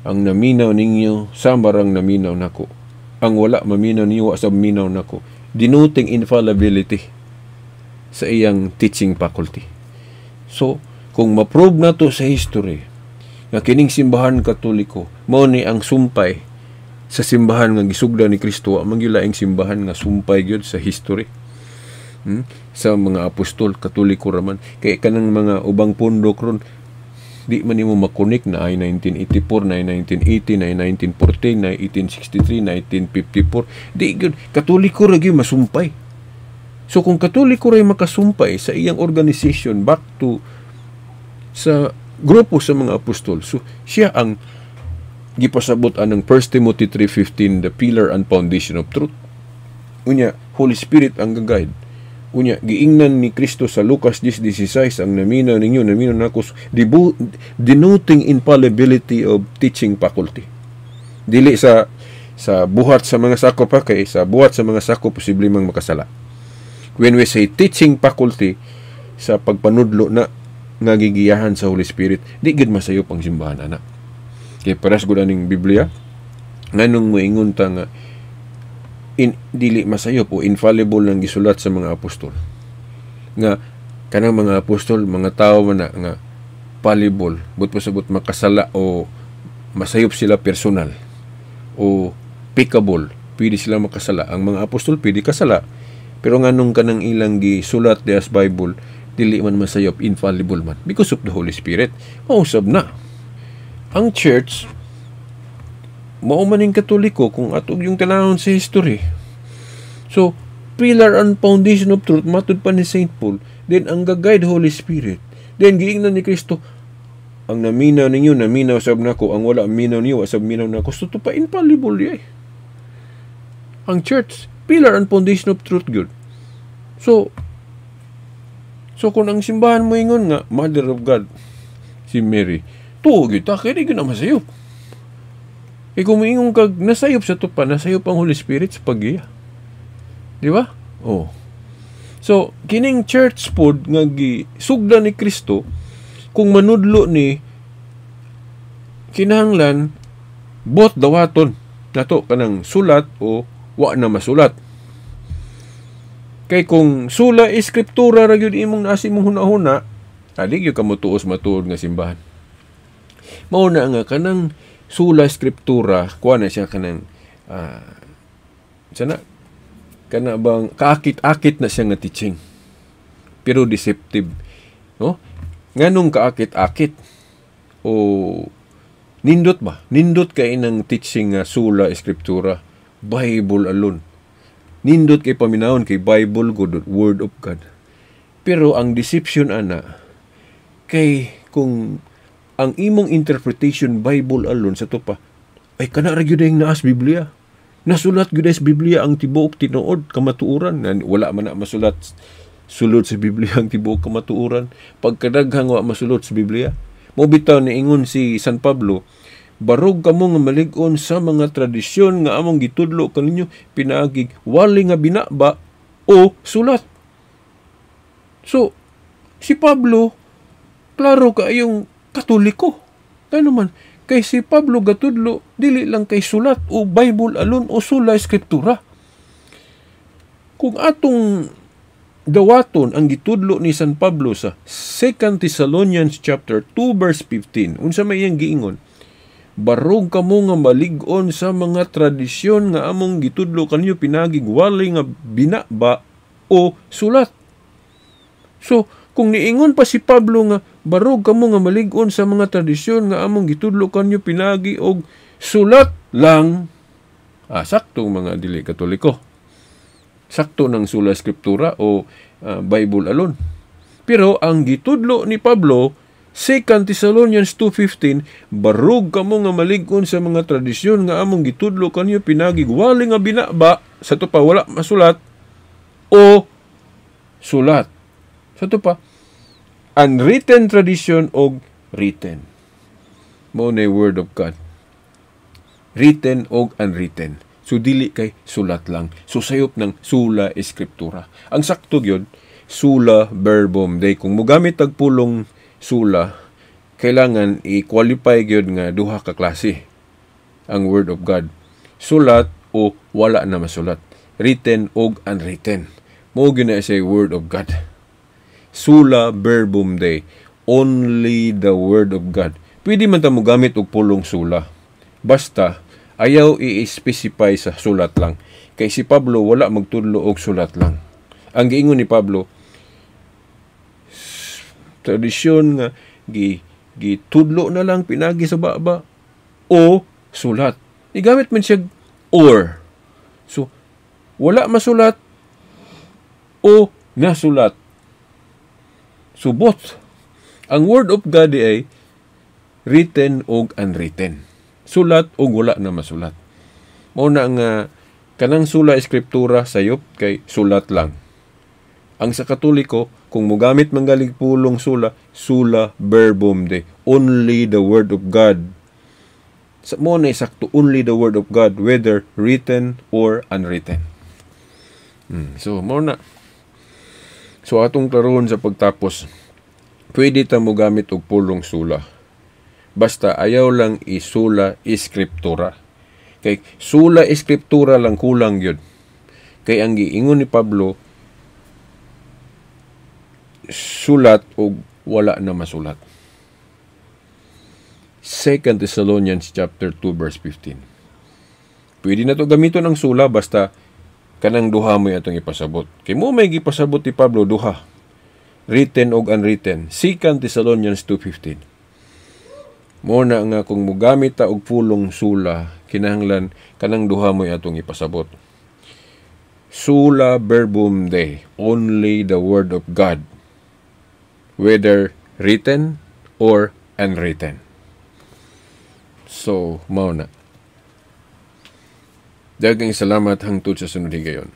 Ang naminaw ninyo sama rang naminaw nako. Ang wala maminaw ninyo wa sa minaw nako. Denoting infallibility sa iyang teaching faculty. So kung ma-prove nato sa history nga kining simbahan Katoliko mao ni ang sumpay sa simbahan nga gisugda ni Kristo, wa man gyud laing simbahan nga sumpay gyud sa history. Sa mga apostol, Katoliko raman. Kay kanang mga ubang pundok ron di man nimo makonek na ay 1984, na ay 1980, na ay 1914, na ay 1863, na 1854. Di gyud, Katoliko ra gyud masumpay. So kung Katoliko ra makasumpay sa iyang organization back to sa grupo sa mga apostol, so siya ang gipasabot anang 1 Timothy 3:15, the pillar and foundation of truth. Unya Holy Spirit ang ga-guide. Unya giingnan ni Kristo sa Lucas 10:16, ang naminaw ninyo naminaw nako, denoting infallibility of teaching faculty. Dili sa buhat sa mga sakop ha, kay sa buhat sa mga sakop posible mang makasala. When we say teaching faculty, sa pagpanudlo na nga gigiyahan sa Holy Spirit, di gid masayop ang simbahan ana. Kay pares gud aning Biblia, nganong moingon ta nga dili masayop o infallible ang gisulat sa mga apostol. Nga kanang mga apostol, mga tao man na nga fallible, but pasabot makasala o masayop sila personal o peccable, pwede sila makasala. Ang mga apostol pwede kasala, pero nganong kanang ilang gisulat di as Bible dili man masayop, infallible man because of the Holy Spirit. Mausab na ang church, mao man ning Katoliko kung atog yung tanawon sa history. So pillar and foundation of truth matud pa ni Saint Paul, then ang ga-guide Holy Spirit, then giingnan ni Kristo, ang naminaw ninyo naminaw sab nako, ang wala minaw ninyo wa sab minaw nako. So to pa infallible di ay ang church, pillar and foundation of truth gyud. So kung ang simbahan mo ingon nga Mother of God si Mary, tuo gyud ta kay di gyud na masayop. E kung moingon kag nasayop sa tupa, nasayop ang Holy Spirit sa paggiya. Di ba? Oh. So, kining church pod nga gisugda ni Kristo, kung manudlo ni Kinahanglan both dawaton nato, kanang sulat o wa na masulat. Kay kung sola escriptura ra gyud imong nasa imong hunahuna, adi gyud ka motuos matuod nga simbahan. Mao na nga kanang sola scriptura, kuha na siya kanang sana kana bang kaakit-akit na siya nga teaching. Pero deceptive, no? Nganong kaakit-akit o nindot ba? Nindot kay nang teaching nga sola scriptura, Bible alone. Nindot kay paminawon kay Bible good, Word of God. Pero ang deception ana kay kung ang imong interpretation Bible alone sa to pa, ay kana ra gyud ang naas Biblia. Nasulat gyud sa Biblia ang tibuok tinuod kamatuoran. Wala man na masulat sulod sa Biblia ang tibuok kamatuoran. Pagkadaghang wa masulod sa Biblia. Mo bitaw niingon si San Pablo, barog kamo nga malig-on sa mga tradisyon nga among gitudlo kaninyo pinaagig wali nga binaba o sulat. So, si Pablo, klaro kaayong Katoliko. Kano man, kay si Pablo gatudlo, dili lang kay sulat o Bible alone o sola scriptura. Kung atong dawaton ang gitudlo ni San Pablo sa 2 Thessalonians chapter 2 verse 15, unsa may iyang giingon? Barog kamo nga malig-on sa mga tradisyon nga among gitudlo kaninyo pinagig wali nga binaba o sulat. So, kung niingon pa si Pablo nga barog kamo nga malig-on sa mga tradisyon nga among gitudlo kanyo pinagi og sulat lang, sakto mga dili Katoliko. Sakto ng sola scriptura o Bible alone. Pero ang gitudlo ni Pablo, 2 Thessalonians 2:15, barog kamo nga malig-on sa mga tradisyon nga among gitudlo kanyo pinagig wali nga binaba, sa to pa wala masulat o sulat. Sa to pa unwritten tradition og written. Mao na word of God. Written og unwritten. So dili kay sulat lang. So sayop ng sola scriptura. Ang sakto gyud sola verbum dei. Kung mogamit og pulong sola, kailangan i-qualify gyud nga duha ka klase ang word of God. Sulat o wala na masulat. Written og unwritten. Mao gyud na siya word of God. Sola verbum dei. Only the word of God. Pwede man ta mogamit og pulong sola. Basta ayaw i-specify sa sulat lang. Kay si Pablo wala magtudlo og sulat lang. Ang giingon ni Pablo, tradisyon nga gitudlo na lang pinagi sa baba o sulat. Igamit man siya or. So, wala masulat o nasulat. So, both. Ang word of God ay written og unwritten. Sulat o wala na masulat. Mao na nga kanang sola scriptura sayop kay sulat lang. Ang sa Katoliko, kung mogamit manggalig pulong sola, sola verbum dei, only the word of God. Sa mo na sakto, only the word of God, whether written or unwritten. So mo na. So atong klarohon sa pagtapos, pwede ta mogamit og pulong sola. Basta ayaw lang isula scriptura. Kay sola scriptura lang kulang yun. Kay ang giingon ni Pablo, sulat o wala na masulat. 2 Thessalonians chapter 2 verse 15. Pwede na to gamiton ang sola basta kanang duha mo atong ipasabot. Kay mo may gipasabot ni Pablo duha. Written og unwritten. 2 Thessalonians 2:15. Mo na nga kung mogamit ta og pulong sola, kinahanglan kanang duha mo atong ipasabot. Sola verbum dei, only the word of God, whether written or unwritten. So, mao na. Daghang salamat hangtod sa sunod higayon.